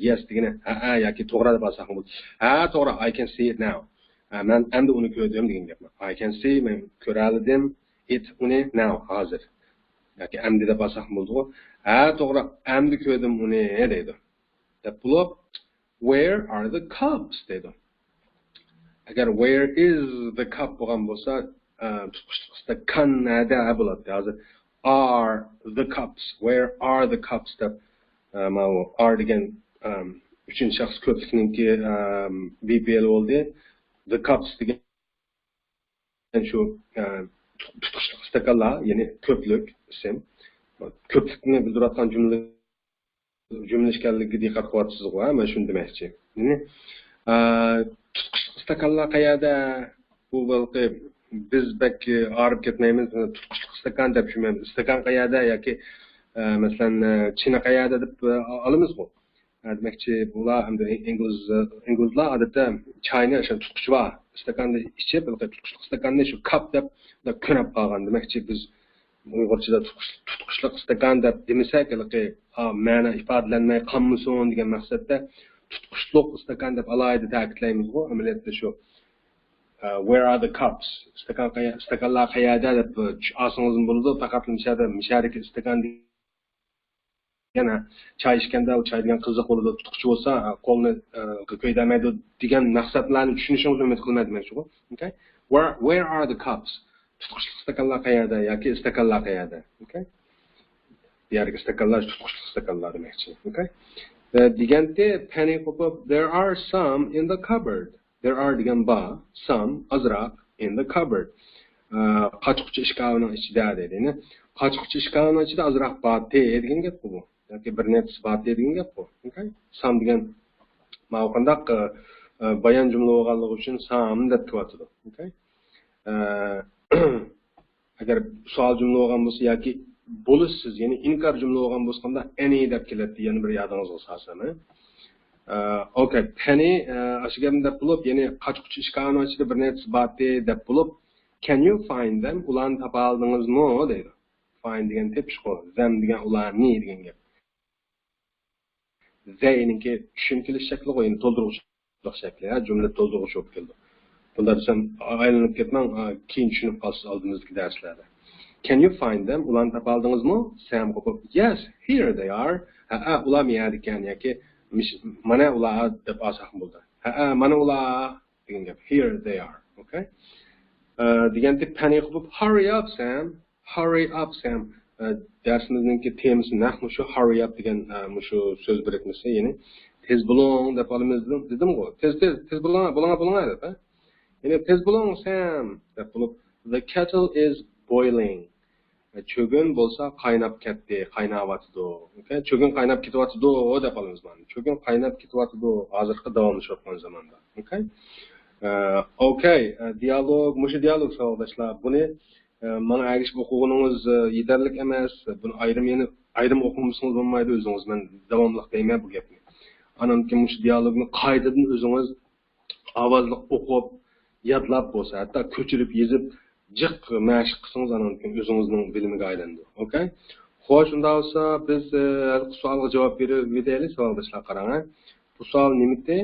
Yes دېگىنى ھەئە ياكى توغرا دەپ ئالساقمۇ بولىدۇ. ھە، توغرا، I can see it now. ھە، مەن ئەمدى ئۇنى كۆردۈم دېگەن گەپ. I can see، مەن كۆرەلىدىم، it، ئۇنى، now، ھازىر. ياكى ئەمدى دەپ ئالساقمۇ بولىدىغۇ. ھە، توغرا، ئەمدى كۆردۈم ئۇنى دەيدۇ. دەپ بولۇپ، Where are the cups دەيدۇ. ئەگەر where is the cup بولغان بولسا، ئە، تۇتقۇچلۇق ئىستاكان نەدە بولاتتى؟ ھازىر are the cups, where are the cups دەپ، ئە، ماۋۇ are دېگەن، ئە، ئۈچىنچى شەخس كۆپلۈكنىڭكى، ئە، V P L بولدى. The cups دېگەن شۇ، ئە، تۇتقۇچلۇق ئىستاكانلار، يەنى كۆپلۈك ئىسىم. كۆپلۈكنى بىلدۈرۈۋاتقان جۈملە جۈملە ئىكەنلىكىگە دىققەت قىلىۋاتىسىزغۇ، ھە؟ مەن شۇنى دېمەكچى. يەنى، ئە، تۇتقۇچلۇق ئىستاكانلار قەيەردە؟ بۇ ھېلىقى بىز بەك ئاغرىپ كەتمەيمىز. تۇتقۇچلۇق ئىستاكان دەپ چۈشىنىمىز. ئىستاكان قەيەردە ياكى، ئە، مەسىلەن، ئە، چىنا قەيەردە دەپ، ئە، ئالىمىزغۇ. ئە، دېمەكچى، بۇلار ئەمدى ئىنگلىز، ئىنگلىزلار ئادەتتە چاينى شۇ تۇتقۇچى بار ئىستاكاندا ئىچىپ، ھېلىقى تۇتقۇچلۇق ئىستاكاننى شۇ كاپ دەپ كۆنەپ قالغان. دېمەكچى، بىز ئۇيغۇرچىدا تۇتقۇچ-، تۇتقۇچلۇق ئىستاكان دەپ دېمىسەك، ھېلىقى، ئا، مەنە ئىپادىلەنمەي قالمىسۇن دېگەن مەقسەتتە تۇتقۇچلۇق ئىستاكان دەپ ئالاھىدە تەكىتلەيمىزغۇ. ئەمەلىيەتتە شۇ، Where are the cups? ئىستاكان قەيە-، ئىستاكانلار قەيەردە دەپ ئالسىڭىزمۇ بولىدۇ. پەقەت مۇشەدە، مۇشەدىكى ئىستاكان دېگەن، چاي ئىچكەندە ئۇ چاي دېگەن قىزىق بولىدۇ، تۇتقۇچ بولسا قولنى كۆيدۈرمەيدۇ دېگەن مەقسەتلەرنى چۈشىنىشىڭىزنى ئۈمىد قىلىمەن دېمەكچىغۇ. Okay? Where, where are the cups? تۇتقۇچلۇق ئىستاكانلار قەيەردە ياكى ئىستاكانلار قەيەردە؟ Okay? بۇ يەردىكى ئىستاكانلار تۇتقۇچلۇق ئىستاكانلار دېمەكچى. Okay? دېگەنتى پەنى قوپۇپ، there are some in the cupboard. There are دېگەن بار، some ئازراق، in the cupboard. قاچا-قۇچا ئىشكاپىنىڭ ئىچىدە دەيدۇ. يەنى قاچا-قۇچا ئىشكاپىنىڭ ئىچىدە ئازراق بارتى دېگەن گەپقۇ بۇ. ياكى بىر نەچچىسى بارتى دېگەن گەپقۇ. Okay? Some دېگەن ماۋۇ قانداق بايان جۈملە بولغانلىقى ئۈچۈن some دەپ كېلىۋاتىدۇ. Okay? ئەگەر سوئال جۈملە بولغان بولسا ياكى بولۇشسىز، يەنى ئىنكار جۈملە بولغان بولسا قانداق any دەپ كېلەتتى، يەنە بىر يادىڭىزغا سالسام. Okay، پەنى ئاشۇ گەپنى دەپ بولۇپ، يەنى قاچا-قۇچا ئىشكاپىنىڭ ئىچىدە بىر نەچچىسى بارتى دەپ بولۇپ، can you find them؟ ئۇلارنى تاپالدىڭىزمۇ دەيدۇ. Find دېگەن تېپىشقۇ، them دېگەن ئۇلارنى دېگەن گەپ. They نىڭكى چۈشۈم كېلىش شەكلىغۇ، يەنى تولدۇرغۇچلۇق شەكلى، ھە، جۈملە تولدۇرغۇچ بولۇپ كېلىدۇ. بۇنداق دېسەم، ئايلىنىپ كەتمەڭ، كېيىن چۈشىنىپ قالىسىز ئالدىمىزدىكى دەرسلەردە. Can you find them؟ ئۇلارنى تاپالدىڭىزمۇ؟ سەم قوپۇپ، yes, here they are. ھەئە، ئۇلار مۇ يەردىكەن ياكى مانا ئۇلار دەپ ئالساقمۇ بولىدۇ. ھەئە، مانا ئۇلار دېگەن گەپ. Here they are. Okay؟ دېگەنتى پەنى قوپۇپ، hurry up, Sam. Hurry up, Sam. دەرسىمىزنىڭكى تېمىسى نەق مۇشۇ، hurry up دېگەن مۇشۇ سۆز بىرىكمىسى، يەنى تېز بولۇڭ دەپ ئالىمىز دېدىم، دېدىمغۇ. تېز، تېز، تېز بولۇڭ، بولۇڭ، بولۇڭ دەپ، ھە؟ يەنى تېز بولۇڭ، Sam دەپ بولۇپ، the kettle is boiling. چۆگۈن بولسا قايناپ كەتتى، قايناۋاتىدۇ. Okay؟ چۆگۈن قايناپ كېتىۋاتىدۇ دەپ ئالىمىز مانا. چۆگۈن قايناپ كېتىۋاتىدۇ، ھازىرقى داۋاملىشىۋاتقان زاماندا. Okay؟ Okay، دىيالوگ، مۇشۇ دىيالوگ ساۋاقداشلار. بۇنى ماڭا ئەگىشىپ ئوقۇغىنىڭىز يېتەرلىك ئەمەس. بۇنى ئايرىم، يەنە ئايرىم ئوقۇمىسىڭىز بولمايدۇ ئۆزىڭىز. مەن داۋاملىق دەيمەن بۇ گەپنى. ئانان كېيىن مۇشۇ دىيالوگنى قايتىدىن ئۆزىڭىز ئاۋازلىق ئوقۇپ، يادلاپ بولسا، ھەتتا كۆچۈرۈپ يېزىپ، جىق مەشىق قىلسىڭىز، ئانان كېيىن ئۆزىڭىزنىڭ بىلىمىگە ئايلىنىدۇ. Okay؟ خوش، ئۇنداق بولسا بىز ھېلىقى سوئالغا جاۋاب بېرىۋېتەيلى، ساۋاقداشلار، قاراڭ. بۇ سوئال نېمىتى؟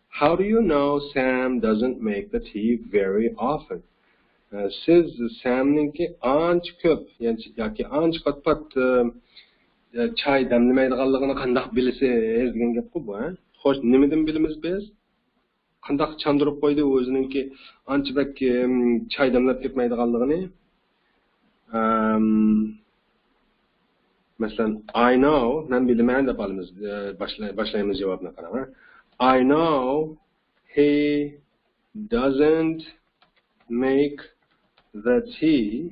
How do you know Sam doesn't make the tea very often? سىز سەمنىڭكى ئانچە كۆپ ياكى ئانچە پات-پات چاي دەملىمەيدىغانلىقىنى قانداق بىلىسىز دېگەن گەپقۇ بۇ، ھە؟ خوش، نېمىدىن بىلىمىز بىز؟ قانداق چاندۇرۇپ قويدى ئۆزىنىڭكى ئانچە بەك چاي دەملەپ كەتمەيدىغانلىقىنى؟ مەسىلەن، I know، مەن بىلىمەن دەپ ئالىمىز. باشلايمىز جاۋابنى، قاراڭ. I know he doesn't make the tea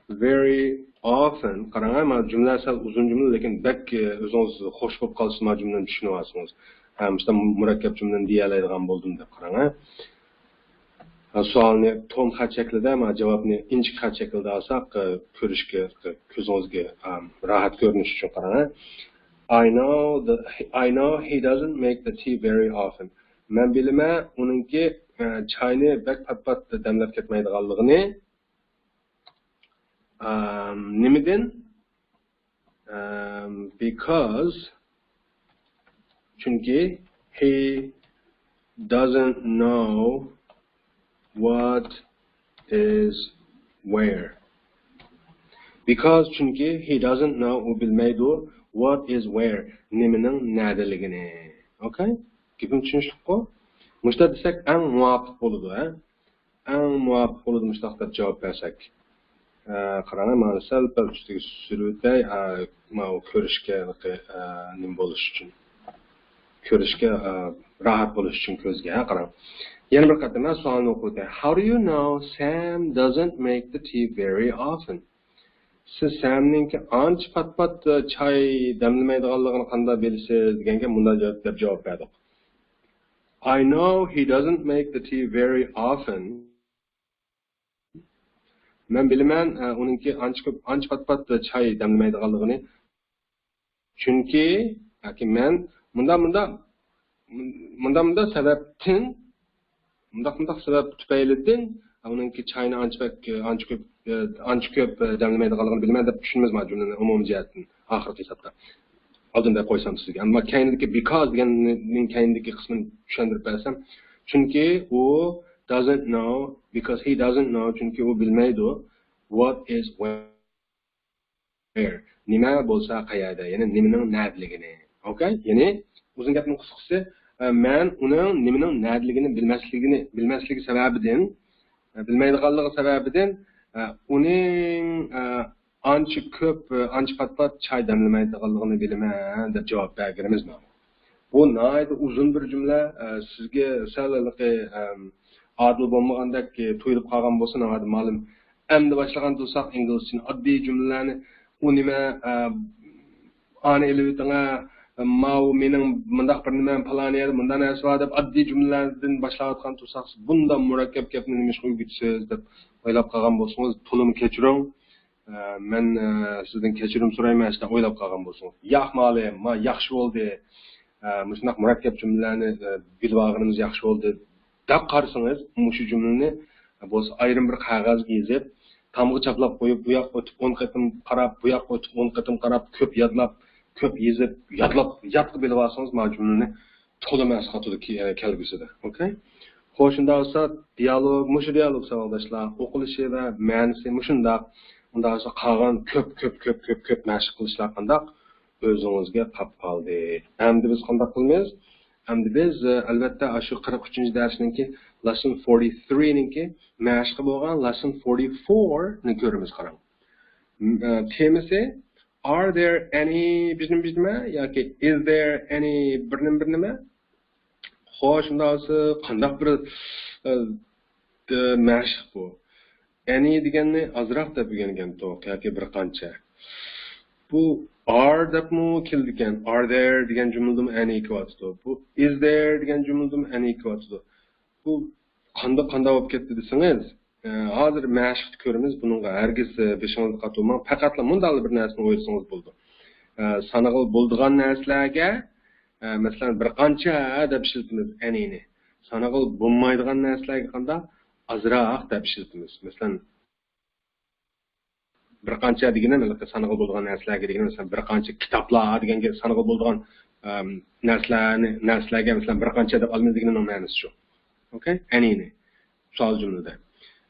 very often. قاراڭ، مانا جۈملە سەل ئۇزۇن جۈملە، لېكىن بەك ئۆزىڭىز خوش بولۇپ قالىسىز مانا جۈملىنى چۈشىنىۋالسىڭىز. ھە، مۇشۇنداق مۇرەككەپ جۈملىنى دېيەلەيدىغان بولدۇم دەپ قاراڭ. ھە، سوئالنى تول خەت شەكلىدە، مانا جاۋابنى ئىنچىكە خەت شەكلىدە ئالساق، كۆرۈشكە، كۆزىڭىزگە راھەت كۆرۈنۈش ئۈچۈن قاراڭ. I know the, I know he doesn't make the tea very often. مەن بىلىمەن، ئۇنىڭكى چاينى بەك پات-پات دەملەپ كەتمەيدىغانلىقىنى. نېمىدىن؟ Because، چۈنكى he doesn't know what is where. Because، چۈنكى he doesn't know، ئۇ بىلمەيدۇ، what is where، نېمىنىڭ نەدىلىكىنى. Okay؟ گېپىم چۈشىنىشلىكقۇ؟ مۇشۇنداق دېسەك ئەڭ مۇۋاپىق بولىدۇ، ھە؟ ئەڭ مۇۋاپىق بولىدۇ مۇشۇنداق دەپ جاۋاب بەرسەك. قاراڭ، مانا سەل پەل ئۈستىگە سۈرۈۋېتەي، ماۋۇ كۆرۈشكە نېمە بولۇش ئۈچۈن، كۆرۈشكە راھەت بولۇش ئۈچۈن كۆزگە. قاراڭ، يەنە بىر قېتىم مەن سوئالنى ئوقۇۋېتەي. How do you know Sam doesn't make the tea very often? سىز سەمنىڭكى ئانچە پات-پات چاي دەملىمەيدىغانلىقىنى قانداق بىلىسىز دېگەنگە مۇنداق دەپ جاۋاب بەردۇق. I know he doesn't make the tea very often. مەن بىلىمەن، ئۇنىڭكى ئانچە كۆپ، ئانچە پات-پات چاي دەملىمەيدىغانلىقىنى. چۈنكى، ياكى مەن مۇنداق، مۇنداق، مۇنداق، مۇنداق سەۋەبتىن، مۇنداق، مۇنداق سەۋەب تۈپەيلىدىن ئۇنىڭكى چاينى ئانچە بەك، ئانچە كۆپ، ئانچە كۆپ دەملىمەيدىغانلىقىنى بىلىمەن دەپ چۈشىنىمىز مانا جۈملىنى ئومۇمىي جەھەتتىن. ئاخىرقى ھېسابتا. ئالدىن دەپ قويسام سىزگە. ئەمما كەينىدىكى because دېگەننىڭ كەينىدىكى قىسمىنى چۈشەندۈرۈپ بەرسەم، چۈنكى ئۇ doesn't know because he doesn't know، چۈنكى ئۇ بىلمەيدۇ، what is where، نېمە بولسا قەيەردە، يەنى نېمىنىڭ نەدىلىكىنى. ئوكەي؟ يەنى ئۇزۇن گەپنىڭ قىسقىسى، ئە، مەن ئۇنىڭ نېمىنىڭ نەدىلىكىنى بىلمەسلىكىنى، بىلمەسلىكى سەۋەبىدىن، ئە، بىلمەيدىغانلىقى سەۋەبىدىن، ئە، ئۇنىڭ، ئە، ئانچە كۆپ، ئە، ئانچە پات-پات چاي دەملىمەيدىغانلىقىنى بىلىمەن دەپ جاۋاب بەرگىنىمىز مانا. بۇ ناھايىتى ئۇزۇن بىر جۈملە، ئە، سىزگە سەل ھېلىقى، ئەم، ئادىل بولمىغاندەك، ئە، تۇيۇلۇپ قالغان بولسا، ناھايىتى مالىم. ئەمدى باشلىغان تۇرساق ئىنگلىزچىنى ئاددىي جۈملىلەرنى، ئۇ نېمە، ئە، ئانى ئېلىۋېتىڭە، ماۋۇ مېنىڭ مۇنداق بىر نېمەم، پالان يەردە مۇنداق نەرسە بار دەپ ئاددىي جۈملىلەردىن باشلاۋاتقان تۇرساق، سىز بۇنداق مۇرەككەپ گەپنى نېمىشقا ئۆگىتىسىز دەپ ئويلاپ قالغان بولسىڭىز، تولىمۇ كەچۈرۈڭ. ئە، مەن، ئە، سىزدىن كەچۈرۈم سورايمەن، شۇنداق ئويلاپ قالغان بولسىڭىز. ياق، مالىم، ما، ياخشى بولدى. ئە، مۇشۇنداق مۇرەككەپ جۈملىلەرنى، ئە، بىلىۋالغىنىمىز ياخشى بولدى دەپ قارىسىڭىز، مۇشۇ جۈملىنى بولسا ئايرىم بىر قەغەزگە يېزىپ، تامغا چاپلاپ قويۇپ، بۇ ياققا ئۆتۈپ ئون قېتىم قاراپ، بۇ ياققا ئۆتۈپ ئون قېتىم قاراپ، كۆپ يادلاپ، كۆپ يېزىپ، يادلاپ، يادقا بىلىۋالسىڭىز، مانا جۈملىنى تولىمۇ ئەسقاتىدۇ كە-، كەلگۈسىدە. ئوكەي؟ خوش، شۇنداق بولسا دىيالوگ، مۇشۇ دىيالوگ ساۋاقداشلار، ئوقۇلۇشى ۋە مەنىسى مۇشۇنداق. ئۇنداق بولسا قالغان كۆپ، كۆپ، كۆپ، كۆپ، كۆپ مەشىق قىلىشلار قانداق؟ ئۆزىڭىزگە قاپ قالدى. ئەمدى بىز قانداق قىلىمىز؟ ئەمدى بىز، ئە، ئەلۋەتتە، ئاشۇ قىرىق ئۈچىنچى دەرسنىڭكى lesson forty three نىڭكى مەشىقى بولغان lesson forty four نى كۆرىمىز، قاراڭ. م-، ئە، تېمىسى، are there any بىجنىم بىجنىمە ياكى is there any بىرنېمە بىرنېمە؟ خوش، شۇنداق بولسا قانداق بىر، ئە، ئە، مەشىق بۇ؟ Any دېگەننى ئازراق دەپ ئۆگەنگەنتۇق ياكى بىر قانچە. بۇ are دەپمۇ كېلىدىكەن. Are there دېگەن جۈملىدىمۇ any كېلىۋاتىدۇ. بۇ is there دېگەن جۈملىدىمۇ any كېلىۋاتىدۇ. بۇ قانداق، قانداق بولۇپ كەتتى دېسىڭىز، ئە، ھازىر مەشىقتە كۆرىمىز. بۇنىڭغا ھەرگىز، ئە، بېشىڭىزنى قاتۇرماڭ. پەقەتلا مۇنداقلا بىر نەرسىنى ئويلىسىڭىز بولىدۇ. ئە، سانىغىلى بولىدىغان نەرسىلەرگە، ئە، مەسىلەن، بىر قانچە دەپ ئىشلىتىمىز any نى. سانىغىلى بولمايدىغان نەرسىلەرگە قانداق؟ ئازراق دەپ ئىشلىتىمىز. مەسىلەن، بىر قانچە دېگىنى، مەسىلەن، سانىغىلى بولىدىغان نەرسىلەرگە دېگىنى، مەسىلەن، بىر قانچە كىتابلار دېگەنگە سانىغىلى بولىدىغان، ئەم، نەرسىلەرنى، نەرسىلەرگە، مەسىلەن، بىر قانچە دەپ ئالىمىز دېگىنىنىڭ مەنىسى شۇ. ئوكەي؟ any نى. سوئال جۈملىدە.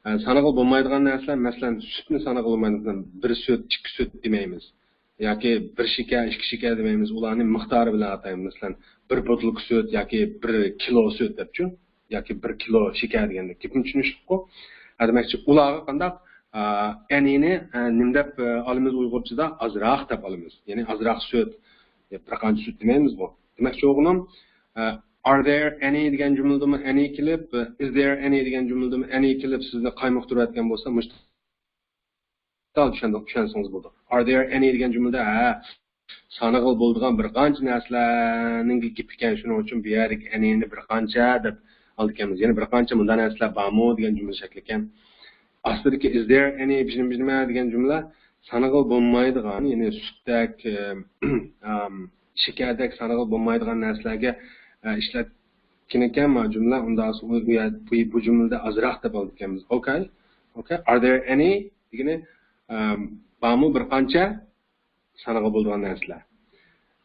ئە، سانىغىلى بولمايدىغان نەرسىلەر، مەسىلەن، سۈتنى سانىغىلى بولمايدۇ. مەسىلەن، بىر سۈت، ئىككى سۈت دېمەيمىز. ياكى بىر شېكەر، ئىككى شېكەر دېمەيمىز. ئۇلارنى مىقدارى بىلەن ئاتايمىز. مەسىلەن، بىر بوتۇلكا سۈت ياكى بىر كىلو سۈت دەپچۇ. ياكى بىر كىلو شېكەر دېگەندەك. گېپىم چۈشىنىشلىكقۇ؟ ھە، دېمەكچى، ئۇلارغا قانداق، ئە، any نى، ئە، نېمە دەپ، ئە، ئالىمىز ئۇيغۇرچىدا؟ ئازراق دەپ ئالىمىز. يەنى ئازراق سۈت. يا بىر قانچە سۈت دېمەيمىزغۇ. دېمەكچى بولغىنىم، ئە، are there any دېگەن جۈملىدىمۇ any كېلىپ، ئە، is there any دېگەن جۈملىدىمۇ any كېلىپ سىزنى قايمۇقتۇرۇۋەتكەن بولسا، مۇشۇ دەل چۈشەندۇق، چۈشەنسىڭىز بولىدۇ. Are there any دېگەن جۈملىدە، ھە، سانىغىلى بولىدىغان بىر قانچە نەرسىلەرنىڭ گېپى ئىكەن، شۇنىڭ ئۈچۈن بۇ يەردىكى any نى بىر قانچە دەپ ئالىدىكەنمىز. يەنە بىر قانچە مۇنداق نەرسىلەر بارمۇ دېگەن جۈملە شەكلى ئىكەن. ئاستىدىكى is there any بىجنىم بىجنىمە دېگەن جۈملە سانىغىلى بولمايدىغان، يەنى سۈتتەك، ئەم، ئەم، شېكەردەك سانىغىلى بولمايدىغان نەرسىلەرگە، ئە، ئىشلەتكىنىكەن ما جۈملە، ئۇنداق بولسا ئۇ، ئۇ يەر-، بۇ، بۇ جۈملىدە ئازراق دەپ ئالىدىكەنمىز. ئوكەي؟ ئوكەي؟ Are there any دېگىنى، ئەم، بارمۇ بىر قانچە سانىغىلى بولىدىغان نەرسىلەر؟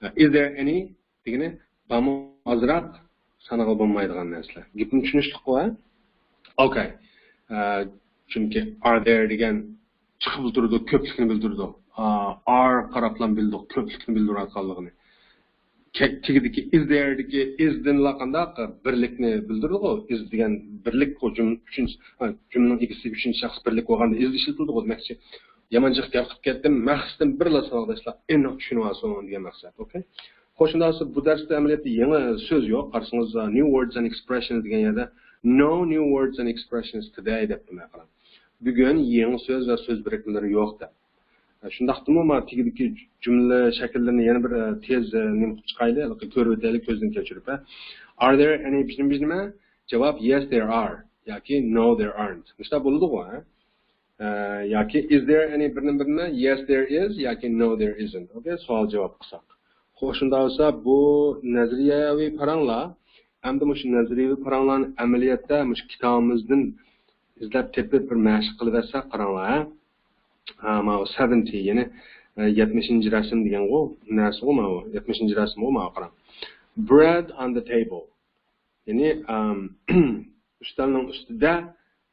ئە، is there any دېگىنى بارمۇ ئازراق سانىغىلى بولمايدىغان نەرسىلەر. گېپىم چۈشىنىشلىكقۇ، ھە؟ ئوكەي. ئە، چۈنكى are there دېگەن چىقىپلا تۇرىدۇ، كۆپلۈكنى بىلدۈرىدۇ. ئا، are قاراپلا بىلدۇق، كۆپلۈكنى بىلدۈرۈۋاتقانلىقىنى. كە-، تېگىدىكى is there دىكى is دىنلا قانداق؟ بىرلىكنى بىلدۈرىدىغۇ. Is دېگەن بىرلىك، ئۇ جۈم-، ئۈچىنچى، ھە، جۈملىنىڭ ئىگىسى ئۈچىنچى شەخس بىرلىك بولغاندا is ئىشلىتىلىدىغۇ. دېمەكچى، يامان جىق گەپ قىلىپ كەتتىم. مەقسىتىم بىرلا، ساۋاقداشلار، ئېنىق چۈشىنىۋالسۇن دېگەن مەقسەت. ئوكەي؟ خوش، شۇنداق بولسا بۇ دەرستە ئەمەلىيەتتە يېڭى سۆز يوق. قارىسىڭىز، new words and expressions دېگەن يەردە no new words and expressions today دەپتۇ مەن، قاراڭ. بۈگۈن يېڭى سۆز ۋە سۆز بىرىكمىلىرى يوق دەپ. شۇنداقتىمۇ، ما تېگىدىكى جۈملە شەكىللىرىنى يەنە بىر، ئە، تېز، ئە، نېمە قىلىپ چىقايلى، قويۇۋېتەيلى كۆزدىن كەچۈرۈپ، ھە. Are there any بىجنىم بىجنىمە؟ جاۋاب، yes, there are ياكى no, there aren't. مۇشۇنداق بولىدىغۇ، ھە. ئە، ياكى is there any بىرنى بىرنى، yes, there is ياكى no, there isn't. ئوكەي، سوئال جاۋاب قىلساق. خوش، شۇنداق بولسا بۇ نەزەرىيەۋى پاراڭلار، ئەمدى مۇشۇ نەزەرىيەۋى پاراڭلارنى ئەمەلىيەتتە مۇشۇ كىتابىمىزدىن ئىزدەپ تېپىپ بىر مەشىق قىلىۋەتسەك، قاراڭلار، ھە. ھە، ماۋۇ seventy، يەنى، ئە، يەتمىشىنچى رەسىم دېگەنغۇ، نەرسىغۇ ماۋۇ، يەتمىشىنچى رەسىمغۇ ماۋۇ، قاراڭ. Bread on the table. يەنى، ئەم، ئۈستەلنىڭ ئۈستىدە،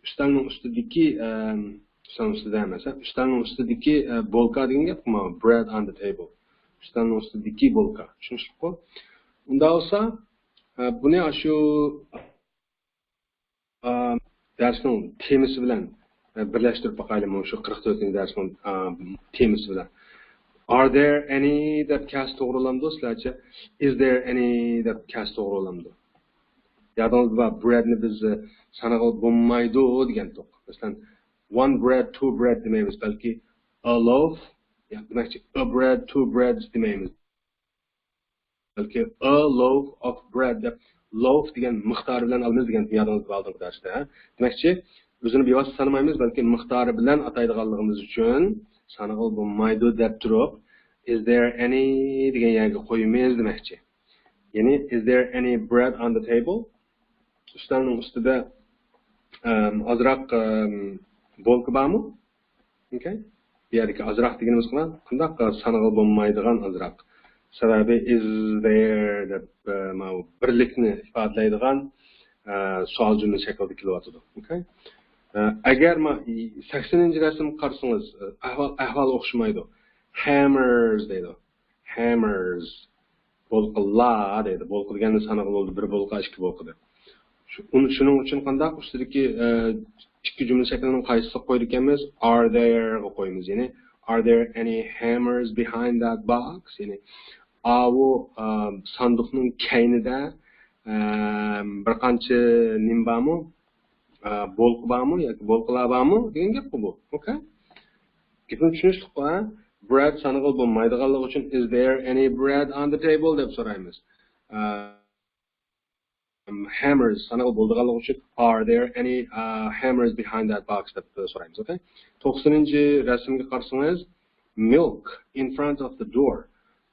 ئۈستەلنىڭ ئۈستىدىكى، ئەم، ئۈستەلنىڭ ئۈستىدە ئەمەس، ھە؟ ئۈستەلنىڭ ئۈستىدىكى، ئە، بولكا دېگەن گەپ، ما، bread on the table. ئۈستەلنىڭ ئۈستىدىكى بولكا. چۈشىنىشلىكقۇ؟ ئۇنداق بولسا، ئە، بۇنى ئاشۇ، ئە، دەرسنىڭ تېمىسى بىلەن، ئە، بىرلەشتۈرۈپ باقايلى، مۇشۇ قىرىق تۆتىنچى دەرسنىڭ، ئە، تېمىسى بىلەن. Are there any دەپ كەلسە توغرا بولامدۇ سىلەرچە؟ Is there any دەپ كەلسە توغرا بولامدۇ؟ يادىڭىزدا بار، breadنى بىز، ئە، سانىغىلى بولمايدۇ دېگەنتۇق. مەسىلەن، one bread, two bread دېمەيمىز، بەلكى a loaf، يا، دېمەكچى، a bread, two breads دېمەيمىز. بەلكى a loaf of bread دەپ، loaf دېگەن مىقدارى بىلەن ئالىمىز دېگەن يادىڭىزدا بار ئالدىنقى دەرستە. دېمەكچى، ئۆزىنى بىۋاسىتە سانىمايمىز، بەلكى مىقدارى بىلەن ئاتايدىغانلىقىمىز ئۈچۈن سانىغىلى بولمايدۇ دەپ تۇرۇپ، is there any دېگەن يەرگە قويىمىز دېمەكچى. يەنى، is there any bread on the table؟ ئۈستەلنىڭ ئۈستىدە، ئەم، ئازراق، ئەم، بولكا بارمۇ؟ ئوكەي. بۇ يەردىكى ئازراق دېگىنىمىز قانداق؟ قانداق سانىغىلى بولمايدىغان ئازراق. سەۋەبى is there دەپ، ئە، ماۋۇ بىرلىكنى ئىپادىلەيدىغان، ئە، سوئال جۈملە شەكلىدە كېلىۋاتىدۇ. ئوكەي. ئە، ئەگەر ما-، سەكسىنىنچى رەسىمگە قارىسىڭىز، ئە، ئەھۋال، ئەھۋال ئوخشىمايدۇ. Hammers دەيدۇ. Hammers. بولقىلار دەيدۇ. بولقا دېگەندە سانىغىلى بولىدۇ. بىر بولقا، ئىككى بولقا دەپ. شۇ-، ئۇن-، شۇنىڭ ئۈچۈن قانداق ئۈستىدىكى، ئە، ئىككى جۈملە شەكلىنىڭ قايسىسىغا قويىدىكەنمىز؟ Are there غا قويىمىز. يەنى، are there any hammers behind that box؟ يەنى، ئاۋۇ، ئە، ساندۇقنىڭ كەينىدە، ئە، بىر قانچە نېمە بارمۇ؟ ئە، بولقا بارمۇ ياكى بولقىلار بارمۇ دېگەن گەپقۇ بۇ. ئوكەي. گېپىم چۈشىنىشلىكقۇ، ھە؟ Bread سانىغىلى بولمايدىغانلىقى ئۈچۈن is there any bread on the table دەپ سورايمىز. ئە، hammers سانىغىلى بولىدىغانلىقى ئۈچۈن are there any, uh, hammers behind that box دەپ سورايمىز. ئوكەي. توقسىنىنچى رەسىمگە قارىسىڭىز، milk in front of the door.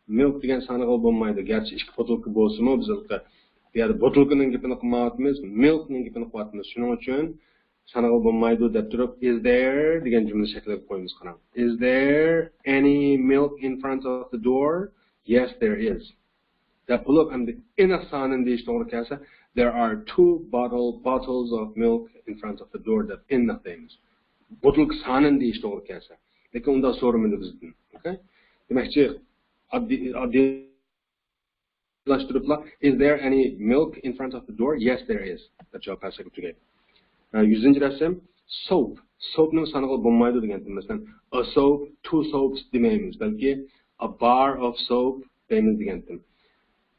Milk دېگەن سانىغىلى بولمايدۇ. گەرچە ئىككى بوتۇلكا بولسىمۇ، بىز ھېلىقى بۇ يەردە بوتۇلكىنىڭ گېپىنى قىلمايۋاتىمىز، milkنىڭ گېپىنى قىلىۋاتىمىز. شۇنىڭ ئۈچۈن سانىغىلى بولمايدۇ دەپ تۇرۇپ، is there دېگەن جۈملە شەكلىگە قويىمىز، قاراڭ. Is there any milk in front of the door? Yes, there is. دەپ بولۇپ، ئەمدى ئېنىق سانىنى دېيىش توغرا كەلسە، there are two bottle, bottles of milk in front of the door دەپ ئېنىق دەيمىز. بوتۇلكا سانىنى دېيىش توغرا كەلسە. لېكىن ئۇنداق سورىمىدى بىزدىن. ئوكەي؟ دېمەكچى، ئاددىي، ئاددىيلاشتۇرۇپلا، is there any milk in front of the door? Yes, there is. دەپ جاۋاب بەرسەك تۈگەيدۇ. ھە، يۈزىنچى رەسىم، soap. Soapنىڭ سانىغىلى بولمايدۇ دېگەنتىم. مەسىلەن، a soap, two soaps دېمەيمىز، بەلكى a bar of soap دەيمىز دېگەنتىم.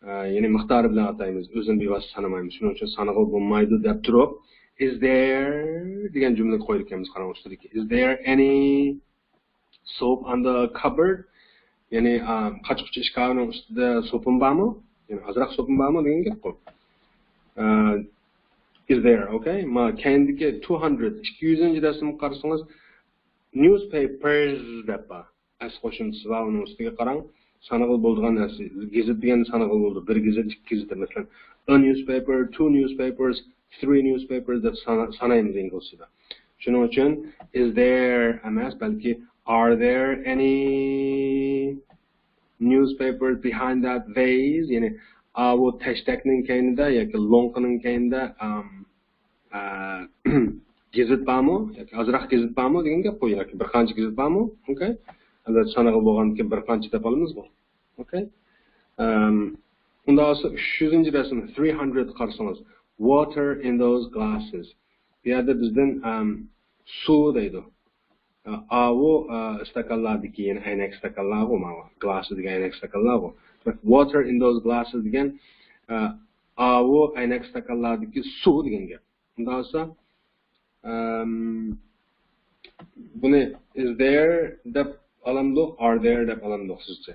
ئە، يەنى مىقدارى بىلەن ئاتايمىز، ئۆزىنى بىۋاسىتە سانىمايمىز. شۇنىڭ ئۈچۈن سانىغىلى بولمايدۇ دەپ تۇرۇپ، is there دېگەن جۈملىگە قويىدىكەنمىز. قاراڭ ئۈستىدىكى. Is there any soap on the cupboard؟ يەنى، ئا، قاچا-قۇچا ئىشكاپىنىڭ ئۈستىدە سوپۇم بارمۇ؟ يەنى ئازراق سوپۇم بارمۇ دېگەن گەپقۇ. ئە، is there، ئوكەي؟ ما كەينىدىكى two hundred، ئىككى يۈزىنچى رەسىمگە قارىسىڭىز، newspapers دەپ بار. ئەس قوشۇمچىسى بار، ئۇنىڭ ئۈستىگە قاراڭ. سانىغىلى بولىدىغان نەرسە. گېزىت دېگەن سانىغىلى بولىدۇ. بىر گېزىت، ئىككى گېزىت، مەسىلەن، a newspaper, two newspapers, three newspapers دەپ سانا-، سانايمىز ئىنگلىزچىدا. شۇنىڭ ئۈچۈن is there ئەمەس، بەلكى are there any newspapers behind that vase؟ يەنى ئاۋۇ تەشتەكنىڭ كەينىدە ياكى لوڭقىنىڭ كەينىدە، ئام، ئە، گېزىت بارمۇ؟ ياكى ئازراق گېزىت بارمۇ دېگەن گەپقۇ. ياكى بىر قانچە گېزىت بارمۇ؟ ئوكەي. ئەلۋەتتە، سانىغىلى بولغاندىكىن بىر قانچە دەپ ئالىمىزغۇ. ئوكەي. ئەم، ئۇنداق بولسا، ئۈچ يۈزىنچى رەسىم، three hundred قارىسىڭىز. Water in those glasses. بۇ يەردە بىزدىن، ئەم، سۇ دەيدۇ. ئاۋۇ، ئە، ئىستاكانلاردىكى، يەنى ئەينەك ئىستاكانلارغۇ، ماۋۇ. Glasses دېگەن ئەينەك ئىستاكانلارغۇ. Water in those glasses دېگەن، ئە، ئاۋۇ ئەينەك ئىستاكانلاردىكى سۇ دېگەن گەپ. ئۇنداق بولسا، ئەم، بۇنى is there دەپ ئالامدۇق، are there دەپ ئالامدۇق سىزچە؟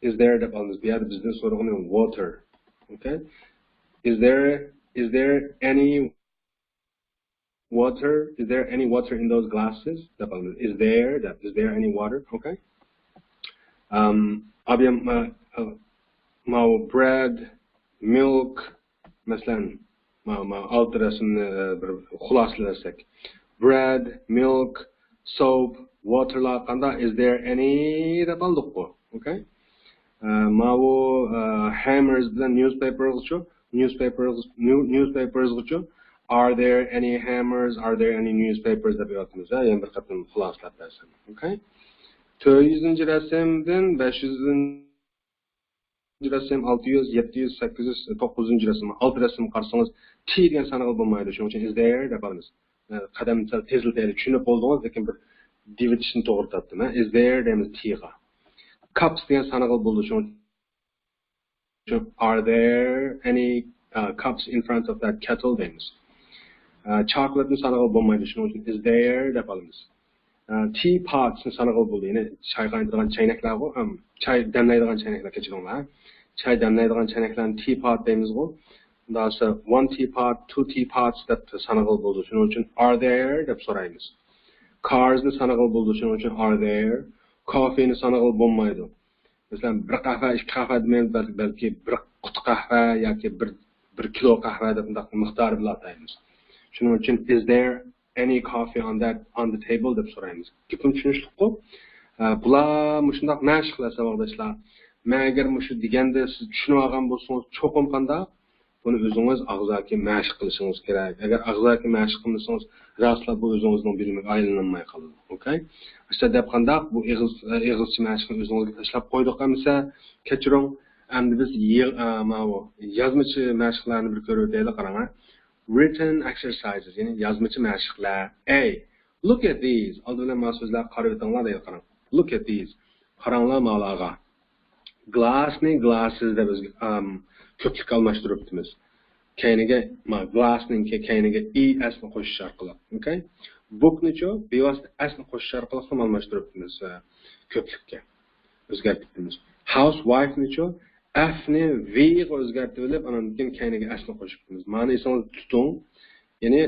Is there دەپ ئالىمىز. بۇ يەردە بىزدىن سورىغىنى water. ئوكەي. Is there, is there any water? Is there any water in those glasses? دەپ ئالىمىز. Is there دەپ. Is there any water? ئوكەي. ئەم، ئابىيام، ما-، ماۋۇ bread, milk، مەسىلەن، ما-، ما-، ئالتە رەسىمنى، ئە، بىر خۇلاسىلىۋەتسەك. Bread, milk, soap, waterلار قاندا؟ Is there any دەپ ئالدۇققۇ. ئوكەي. ئە، ماۋۇ، ئە، hammers بىلەن newspapersغىچۇ، newspapers، new-، newspapersغىچۇ، Are there any hammers? Are there any newspapers? دەپ ئېيتىۋاتىمىز ھە، يەنە بىر قېتىم خۇلاسىلاپ بەرسەم. Okay. تۆت يۈزىنچى رەسىمدىن بەش يۈزىنچى رەسىم، ئالتە يۈز، يەتتە يۈز، سەككىز يۈز، توققۇزىنچى رەسىم، ئالتە رەسىمگە قارىسىڭىز، T دېگەن سانىغىلى بولمايدۇ. شۇنىڭ ئۈچۈن is there دەپ ئالىمىز. قەدەمنى سەل تېزلىتەيلى، چۈشىنىپ بولدىڭىز، لېكىن بىر دېۋىتىشنى توغرا تاپتىم. Is there دەيمىز T غا. Cups دېگەن سانىغىلى بولىدۇ. شۇنىڭ ئۈچۈن are there any uh, cups in front of that kettle دەيمىز. Chocolate نى سانىغىلى بولمايدۇ، شۇنىڭ ئۈچۈن is there دەپ ئالىمىز. Teapots نى سانىغىلى بولىدۇ، يەنى چاي قاينىتىدىغان چەينەكلەرغۇ، چاي دەملەيدىغان چەينەكلەر، كەچۈرۈڭلار. چاي دەملەيدىغان چەينەكلەرنى teapot دەيمىزغۇ. ئۇنداق بولسا one teapot, two teapots دەپ سانىغىلى بولىدۇ، شۇنىڭ ئۈچۈن are there دەپ سورايمىز. Cars نى سانىغىلى بولىدۇ، شۇنىڭ ئۈچۈن are there. Coffee نى سانىغىلى بولمايدۇ. مەسىلەن، بىر قەھۋە، ئىككى قەھۋە دېمەيمىز، بەلكى، بەلكى بىر قۇتا قەھۋە ياكى بىر، بىر كىلو قەھۋە دەپ مۇنداق مىقدار بىلەن ئاتايمىز. شۇنىڭ ئۈچۈن is there any coffee on that, on the table دەپ سورايمىز. گېپىم چۈشىنىشلىكقۇ؟ بۇلار مۇشۇنداق مەشىقلەر ساۋاقداشلار. مەن ئەگەر مۇشۇ دېگەندە سىز چۈشىنىۋالغان بولسىڭىز چوقۇم قانداق بۇنى ئۆزىڭىز ئاغزاكى مەشىق قىلىشىڭىز كېرەك. ئەگەر ئاغزاكى مەشىق قىلمىسىڭىز، راستلا بۇ ئۆزىڭىزنىڭ بىلىمىگە ئايلىنالماي قالىدۇ. Okay؟ ئىشتا دەپ قانداق بۇ ئېغىز، ئېغىزچە مەشىقنى ئۆزىڭىزگە تاشلاپ قويدۇق ئەمىسە، كەچۈرۈڭ. ئەمدى بىز يىغ-، ئە، ماۋۇ يازمىچە مەشىقلەرنى بىر كۆرۈۋېتەيلى، قاراڭ. Written exercises، يەنى يازمىچە مەشىقلەر. A. Look at these. ئالدى بىلەن مانا سۆزلەرگە قارىۋېتىڭلار دەيدۇ، قاراڭ. Look at these. قاراڭلار ماۋۇلارغا. Glass نى glasses دەپ ئۆزگە-، ئام، كۆپلۈككە ئالماشتۇرۇپتىمىز. كەينىگە، ما، glass نىڭكى كەينىگە E S نى قوشۇش ئارقىلىق. Okay؟ Book نىچۇ بىۋاسىتە S نى قوشۇش ئارقىلىق ئالماشتۇرۇپتىمىز، ئە، كۆپلۈككە. ئۆزگەرتىپتىمىز. Housewife نىچۇ F نى V غا ئۆزگەرتىۋېلىپ، ئانان كېيىن كەينىگە S نى قوشۇپتىمىز. مانا ئېسىڭىزدە تۇتۇڭ. يەنى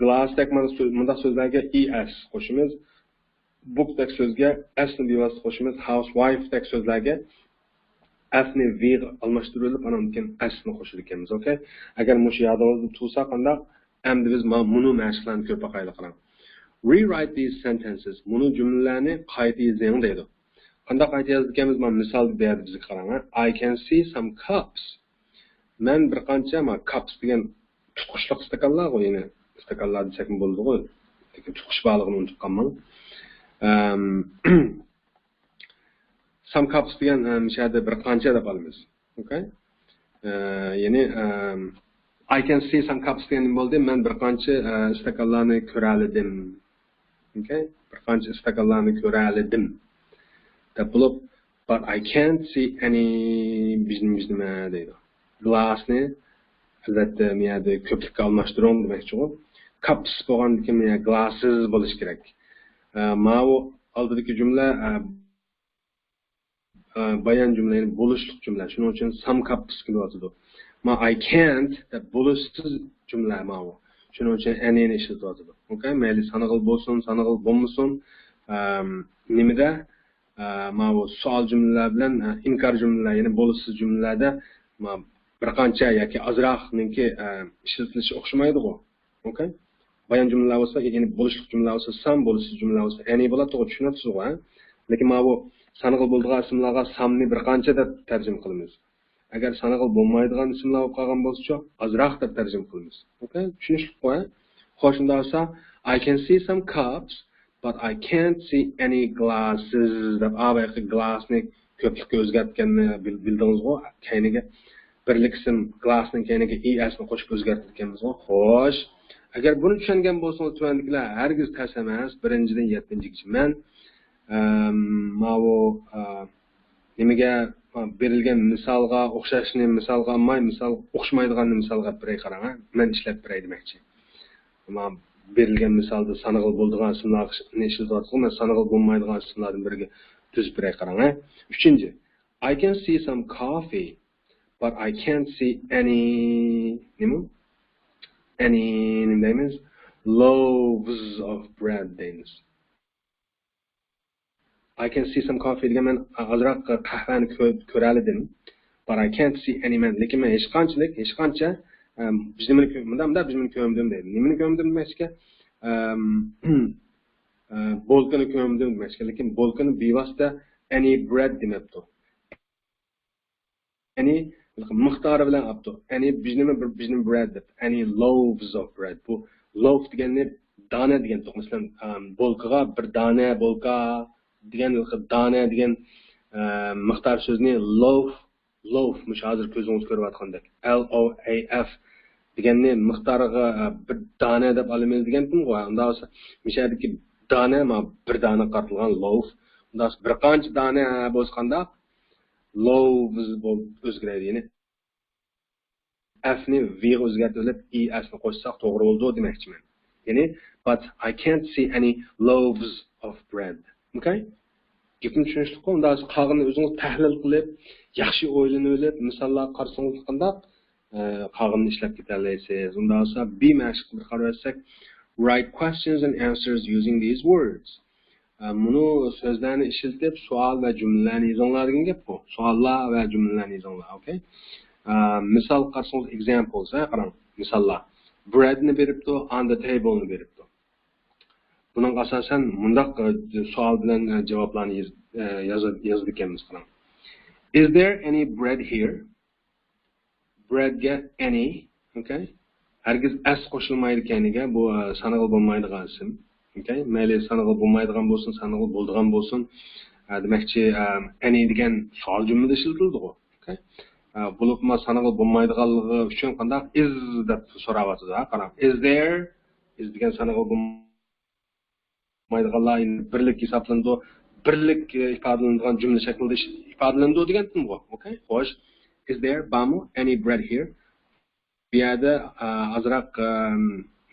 glass دەك مانا سۆز-، مۇنداق سۆزلەرگە E S قوشىمىز. Book دەك سۆزگە S نى بىۋاسىتە قوشىمىز. Housewife دەك سۆزلەرگە F نى V غا ئالماشتۇرۇۋېلىپ، ئانان كېيىن S نى قوشىدىكەنمىز. Okay؟ ئەگەر مۇشۇ يادىڭىزدا تۇرسا قانداق؟ ئەمدى بىز مانا مۇنۇ مەشىقلەرنى كۆرۈپ باقايلى، قاراڭ. Rewrite these sentences. مۇنۇ جۈملىلەرنى قايتا يېزىڭ دەيدۇ. قانداق قايتا يازىدىكەنمىز؟ مانا مىسال بەردى بىزگە، قاراڭ. I can see some cups. مەن بىر قانچە، مانا cups دېگەن تۇتقۇچلۇق ئىستاكانلارغۇ، يەنى ئىستاكانلار دېسەكمۇ بولىدىغۇ. لېكىن تۇتقۇچ بارلىقىنى ئۇنتۇپ قالماڭ. ئەم، some cups دېگەن، ئەم، شۇ يەردە بىر قانچە دەپ ئالىمىز. Okay؟ ئە، يەنى، ئەم، I can see some cups دېگەن نېمە بولدى؟ مەن بىر قانچە، ئە، ئىستاكانلارنى كۆرەلىدىم. Okay؟ بىر قانچە ئىستاكانلارنى كۆرەلىدىم دەپ بولۇپ، but I can't see any بىزنى، بىزنىمە دەيدۇ. Glass نى، ئەلۋەتتە، مۇ يەردە كۆپلۈككە ئالماشتۇرۇڭ دېمەكچىغۇ. Cups بولغاندىكىن مۇ يەردە glasses بولۇشى كېرەك. ئە، ماۋۇ ئالدىدىكى جۈملە، ئە، ئە، بايان جۈملە، يەنى بولۇشلۇق جۈملە. شۇنىڭ ئۈچۈن some cups كېلىۋاتىدۇ. ما I can't دەپ بولۇشسىز جۈملە ماۋۇ. شۇنىڭ ئۈچۈن any نى ئىشلىتىۋاتىدۇ. Okay؟ مەيلى سانىغىلى بولسۇن، سانىغىلى بولمىسۇن. ئەم، نېمىدە؟ ئە، ماۋۇ سوئال جۈملىلەر بىلەن، ئە، ئىنكار جۈملىلەر، يەنى بولۇشسىز جۈملىلەردە ما بىر قانچە ياكى ئازراقنىڭكى، ئە، ئىشلىتىلىشى ئوخشىمايدىغۇ. Okay؟ بايان جۈملىلەر بولسا، يەنى بولۇشلۇق جۈملىلەر بولسا some، بولۇشسىز جۈملىلەر بولسا any بولاتتىغۇ، چۈشىنىۋاتىسىزغۇ، ھە؟ لېكىن ماۋۇ سانىغىلى بولىدىغان ئىسىملارغا some نى بىر قانچە دەپ تەرجىمە قىلىمىز. ئەگەر سانىغىلى بولمايدىغان ئىسىملار بولۇپ قالغان بولسىچۇ، ئازراق دەپ تەرجىمە قىلىمىز. Okay؟ چۈشىنىشلىكقۇ، ھە؟ خوش، شۇنداق بولسا، I can see some cups, but I can't see any glasses دەپ، ئا، بايىقى glass نى كۆپلۈككە ئۆزگەرتكەننى بىل-، بىلدىڭىزغۇ؟ كەينىگە بىرلىك ئىسىم glass نىڭ كەينىگە E S نى قوشۇپ ئۆزگەرتىدىكەنمىزغۇ؟ خوش. ئەگەر بۇنى چۈشەنگەن بولسىڭىز، تۆۋەندىكىلەر ھەرگىز تەس ئەمەس. بىرىنچىدىن يەتتىنچىگىچە مەن، ئەم، ماۋۇ، ئە، نېمىگە، بېرىلگەن مىسالغا ئوخشاشنى مىسالغا ئالماي، مىسال ئوخشىمايدىغاننى مىسالغا ئېلىپ بېرەي، قاراڭ، ھە؟ مەن ئىشلەپ بېرەي دېمەكچى. ئەمما بېرىلگەن مىسالدا سانىغىلى بولىدىغان ئىسىملارنى ئىشلىتىۋاتىدىغۇ، مەن سانىغىلى بولمايدىغان ئىسىملاردىن بىرىگە تۈزۈپ بېرەي، قاراڭ، ھە؟ ئۈچىنچى. I can see some coffee, but I can't see any، نېمە؟ Any، نېمە دەيمىز؟ Loaves of bread دەيمىز. I can see some coffee دېگەن مەن ئازراق قەھۋەنى كۆ-، كۆرەلىدىم. But I can't see any، مەن، لېكىن مەن ھېچقانچىلىك، ھېچقانچە، ئەم، بىز نېمىنى كۆ-، مۇنداق، مۇنداق، بىز نېمىنى كۆرمىدىم دەيدۇ. نېمىنى كۆرمىدىم دېمەكچىكەن؟ ئەم، ئە، بولكىنى كۆرمىدىم دېمەكچىكەن. لېكىن بولكىنى بىۋاسىتە any bread دېمەپتۇ. يەنى مىقدارى بىلەن ئاپتۇ. Any بىزنىمۇ بىر بىزنىمۇ bread دەپ. Any loaves of bread. بۇ loaf دېگەننى دانە دېگەنتۇق. مەسىلەن، ئام، بولكىغا بىر دانە بولكا دېگەن، دانە دېگەن، ئە، مىقدار سۆزنى loaf، loaf، مۇشۇ ھازىر كۆزىڭىز كۆرۈۋاتقاندەك. L O A F دېگەننى مىقدارىغا، ئە، بىر دانە دەپ ئالىمىز دېگەنتىمغۇ. ئۇنداق بولسا، مۇشۇ يەردىكى دانە، ما بىر دانە قارىتىلغان loaf. ئۇنداق بولسا بىر قانچە دانە بولسا قانداق؟ Loaves بولۇپ ئۆزگىرەيدۇ. يەنى F نى V غا ئۆزگەرتىۋېلىپ، E S نى قوشساق توغرا بولىدۇ دېمەكچىمەن. يەنى، but I can't see any loaves of bread. Okay? گېپىم چۈشىنىشلىكقۇ؟ ئۇنداق قالغىنىنى ئۆزىڭىز تەھلىل قىلىپ، ياخشى ئويلىنىۋېلىپ، مىساللارغا قارىسىڭىز قانداق، ئە، قالغىنىنى ئىشلەپ كېتەلەيسىز. ئۇنداق بولسا، B مەشىققە بىر قاراۋەتسەك، write questions and answers using these words. ئە، مۇنۇ سۆزلەرنى ئىشلىتىپ، سوئال ۋە جۈملىلەرنى يېزىڭلار دېگەن گەپ بۇ. سوئاللار ۋە جۈملىلەرنى يېزىڭلار، okay؟ ئە، مىسال قارىسىڭىز، examples، ھە، قاراڭ، مىساللار. Bread نى بېرىپتۇ، on the table نى بېرىپتۇ. بۇنىڭغا ئاساسەن مۇنداق، ئە، سوئال بىلەن، ئە، جاۋابلارنى يېز-، ئە، يازا-، يازىدىكەنمىز، قاراڭ. Is there any bread here? Bread گە any، okay؟ ھەرگىز S قوشۇلمايدىكەنلىكى، بۇ، ئە، سانىغىلى بولمايدىغان ئىسىم. Okay؟ مەيلى سانىغىلى بولمايدىغان بولسۇن، سانىغىلى بولىدىغان بولسۇن. ئە، دېمەكچى، ئە، any دېگەن سوئال جۈملىدە ئىشلىتىلىدىغۇ. Okay؟ ئە، بولۇپمۇ سانىغىلى بولمايدىغانلىقى ئۈچۈن قانداق is دەپ سوراۋاتىدۇ، ھە؟ قاراڭ. Is there؟ Is دېگەن سانىغىلى بولمايدىغانلار بىرلىك ھېسابلىنىدۇ. بىرلىك، ئە، ئىپادىلىنىدىغان جۈملە شەكلىدە ئىش-، ئىپادىلىنىدۇ دېگەنتىمغۇ. Okay؟ خوش. Is there، بارمۇ any bread here؟ بۇ يەردە، ئە، ئازراق، ئەم،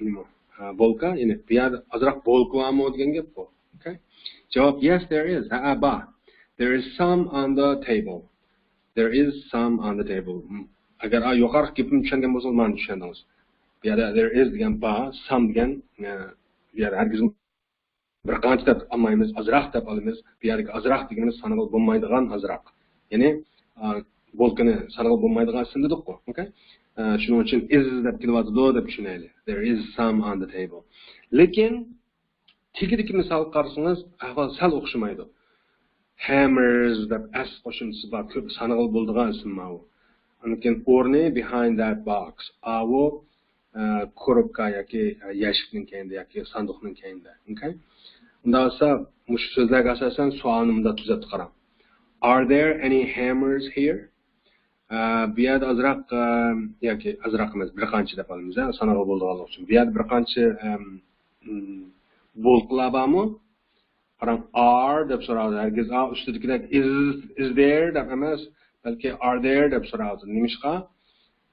نېمە، ئە، بولكا، يەنى بۇ يەردە ئازراق بولكا بارمۇ دېگەن گەپ بۇ. Okay؟ جاۋاب، yes, there is. ھەئە، بار. There is some on the table. There is some on the table. م. ئەگەر، ئا، يۇقىرىقى گېپىمنى چۈشەنگەن بولسىڭىز، مانا چۈشەندىڭىز. بۇ يەردە there is دېگەن بار، some دېگەن، ئە، بۇ يەردە ھەرگىز بىر قانچە دەپ ئالمايمىز، ئازراق دەپ ئالىمىز. بۇ يەردىكى ئازراق دېگىنىمىز سانىغىلى بولمايدىغان ئازراق. يەنى، ئا، بولكىنى سانىغىلى بولمايدىغان ئىسىم دېدۇققۇ. Okay؟ ئا، شۇنىڭ ئۈچۈن is دەپ كېلىۋاتىدۇ دەپ چۈشىنەيلى. There is some on the table. لېكىن تېگىدىكى مىسالغا قارىسىڭىز، ئەھۋال سەل ئوخشىمايدۇ. Hammers دەپ S قوشۇمچىسى بار، كۆپ سانىغىلى بولىدىغان ئىسىم ماۋۇ. ئاندىن كېيىن ئورنى behind that box. ئاۋۇ، ئە، كوروپكا ياكى، ئە، يەشىكنىڭ كەينىدە ياكى ساندۇقنىڭ كەينىدە. Okay؟ ئۇنداق بولسا، مۇشۇ سۆزلەرگە ئاساسەن سوئالنى مۇنداق تۈزەپتۇ، قاراڭ. Are there any hammers here? ئە، بۇ يەردە ئازراق، ئە، ياكى ئازراق ئەمەس، بىر قانچە دەپ ئالىمىز، ھە، سانىغىلى بولىدىغانلىقى ئۈچۈن. بۇ يەردە بىر قانچە، ئەم، م، بولكىلار بارمۇ؟ قاراڭ، are دەپ سوراۋاتىدۇ. ھەرگىز، ئا، ئۈستىدىكىدەك is، is there دەپ ئەمەس، بەلكى are there دەپ سوراۋاتىدۇ. نېمىشقا؟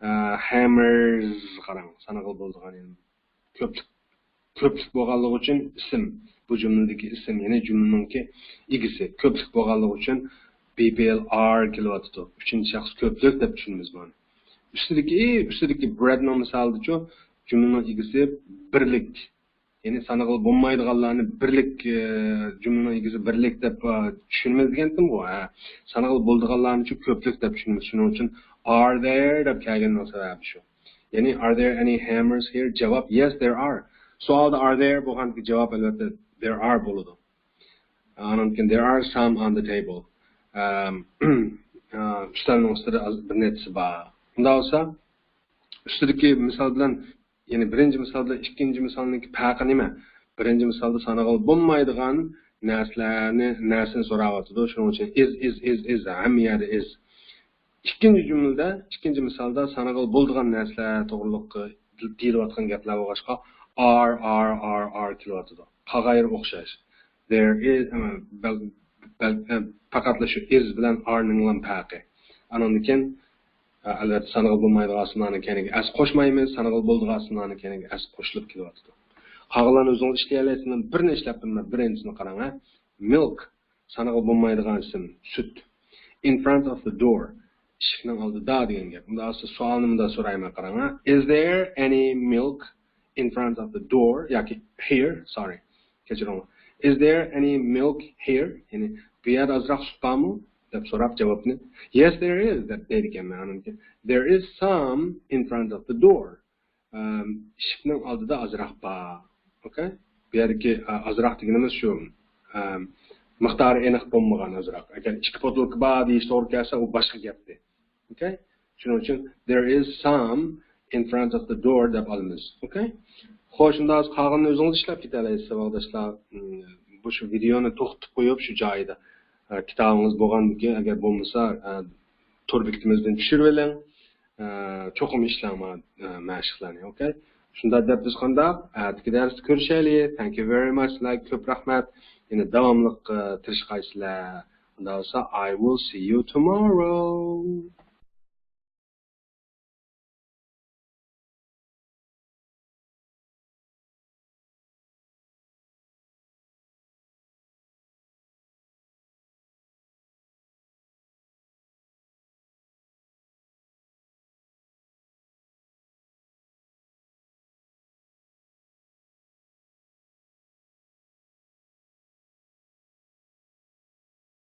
ئە، hammers، قاراڭ، سانىغىلى بولىدىغان، يەنى كۆپلۈك، كۆپلۈك بولغانلىقى ئۈچۈن ئىسىم. بۇ جۈملىدىكى ئىسىم، يەنى جۈملىنىڭكى ئىگىسى. كۆپلۈك بولغانلىقى ئۈچۈن B P L are كېلىۋاتىدۇ. ئۈچىنچى شەخس كۆپلۈك دەپ چۈشىنىمىز بۇنى. ئۈستىدىكى، ئۈستىدىكى bread نىڭ مىسالىدىچۇ، جۈملىنىڭ ئىگىسى بىرلىك. يەنى سانىغىلى بولمايدىغانلارنى بىرلىك، ئە، جۈملىنىڭ ئىگىسى بىرلىك دەپ، ئە، چۈشىنىمىز دېگەنتىمغۇ، ھە. سانىغىلى بولىدىغانلارنىچۇ كۆپلۈك دەپ چۈشىنىمىز. شۇنىڭ ئۈچۈن are there دەپ كەلگىنىنىڭ سەۋەبى شۇ. يەنى are there any hammers here؟ جاۋاب، yes, there are. سوئالدا are there بولغاندىكى جاۋاب، ئەلۋەتتە، there are بولىدۇ. ئانىڭدىن كېيىن there are some on the table. ئەم، ئە، ئۈستەلنىڭ ئۈستىدە ئاز-، بىر نەچچىسى بار. ئۇنداق بولسا، ئۈستىدىكى مىسال بىلەن، يەنى بىرىنچى مىسال بىلەن ئىككىنچى مىسالنىڭكى پەرقى نېمە؟ بىرىنچى مىسالدا سانىغىلى بولمايدىغان نەرسىلەرنى، نەرسىنى سوراۋاتىدۇ. شۇنىڭ ئۈچۈن is، is، is، is، ھەممە يەردە is. ئىككىنچى جۈملىدە، ئىككىنچى مىسالدا سانىغىلى بولىدىغان نەرسىلەر توغرۇلۇق دېيىلىۋاتقان گەپلەر بولغاچقا، are، are، are، are كېلىۋاتىدۇ. قالغانلىرى ئوخشاش. There is، ئەمە، بەل-، بەل-، ئە، پەقەتلا شۇ is بىلەن are نىڭلا پەرقى. ئانىڭدىن كېيىن، ئە، ئەلۋەتتە، سانىغىلى بولمايدىغان ئىسىملارنىڭ كەينىگە s قوشمايمىز، سانىغىلى بولىدىغان ئىسىملارنىڭ كەينىگە s قوشۇلۇپ كېلىۋاتىدۇ. قالغانلارنى ئۆزىڭىز ئىشلىيەلەيسىز، مەن بىرنى ئىشلەپ بېرىمەن، بىرىنچىسىنى قاراڭ، ھە. Milk، سانىغىلى بولمايدىغان ئىسىم، سۈت. In front of the door، ئىشىكنىڭ ئالدىدا دېگەن گەپ. ئۇنداق بولسا سوئالنى مۇنداق سورايمەن، قاراڭ، ھە. Is there any milk in front of the door؟ ياكى here، sorry، كەچۈرۈڭلار. Is there any milk here؟ يەنى، بۇ يەردە ئازراق سۈت بارمۇ؟ دەپ سوراپ جاۋابنى، yes, there is، دەپ دەيدىكەنمەن. ئاندىن كېيىن، there is some in front of the door. ئەم، ئىشىكنىڭ ئالدىدا ئازراق بار. Okay؟ بۇ يەردىكى، ئا، ئازراق دېگىنىمىز شۇ، ئەم، مىقدارى ئېنىق بولمىغان ئازراق. ئەگەر ئىككى بوتۇلكا بار دېيىش توغرا كەلسە، ئۇ باشقا گەپتى. Okay؟ شۇنىڭ ئۈچۈن there is some in front of the door دەپ ئالىمىز. ئوكەي؟ خوش، شۇنداق قالغىنىنى ئۆزىڭىز ئىشلەپ كېتەلەيسىز، ساۋاقداشلار. بۇ شۇ ۋىدېونى توختىتىپ قويۇپ شۇ جايىدا، ئە، كىتابىڭىز بولغاندىكىن، ئەگەر بولمىسا، ئە، تور بېكىتىمىزدىن چۈشۈرۈۋېلىڭ. ئە، چوقۇم ئىشلەڭ ما-، ئە، مەشىقلەرنى، ئوكەي؟ شۇنداق دەپ بىز قانداق؟ ئەتىكى دەرستە كۆرۈشەيلى. Thank you very much. سىلەرگە كۆپ رەھمەت. يەنە داۋاملىق، ئە، تىرىشقايسىلەر. ئۇنداق بولسا، I will see you tomorrow.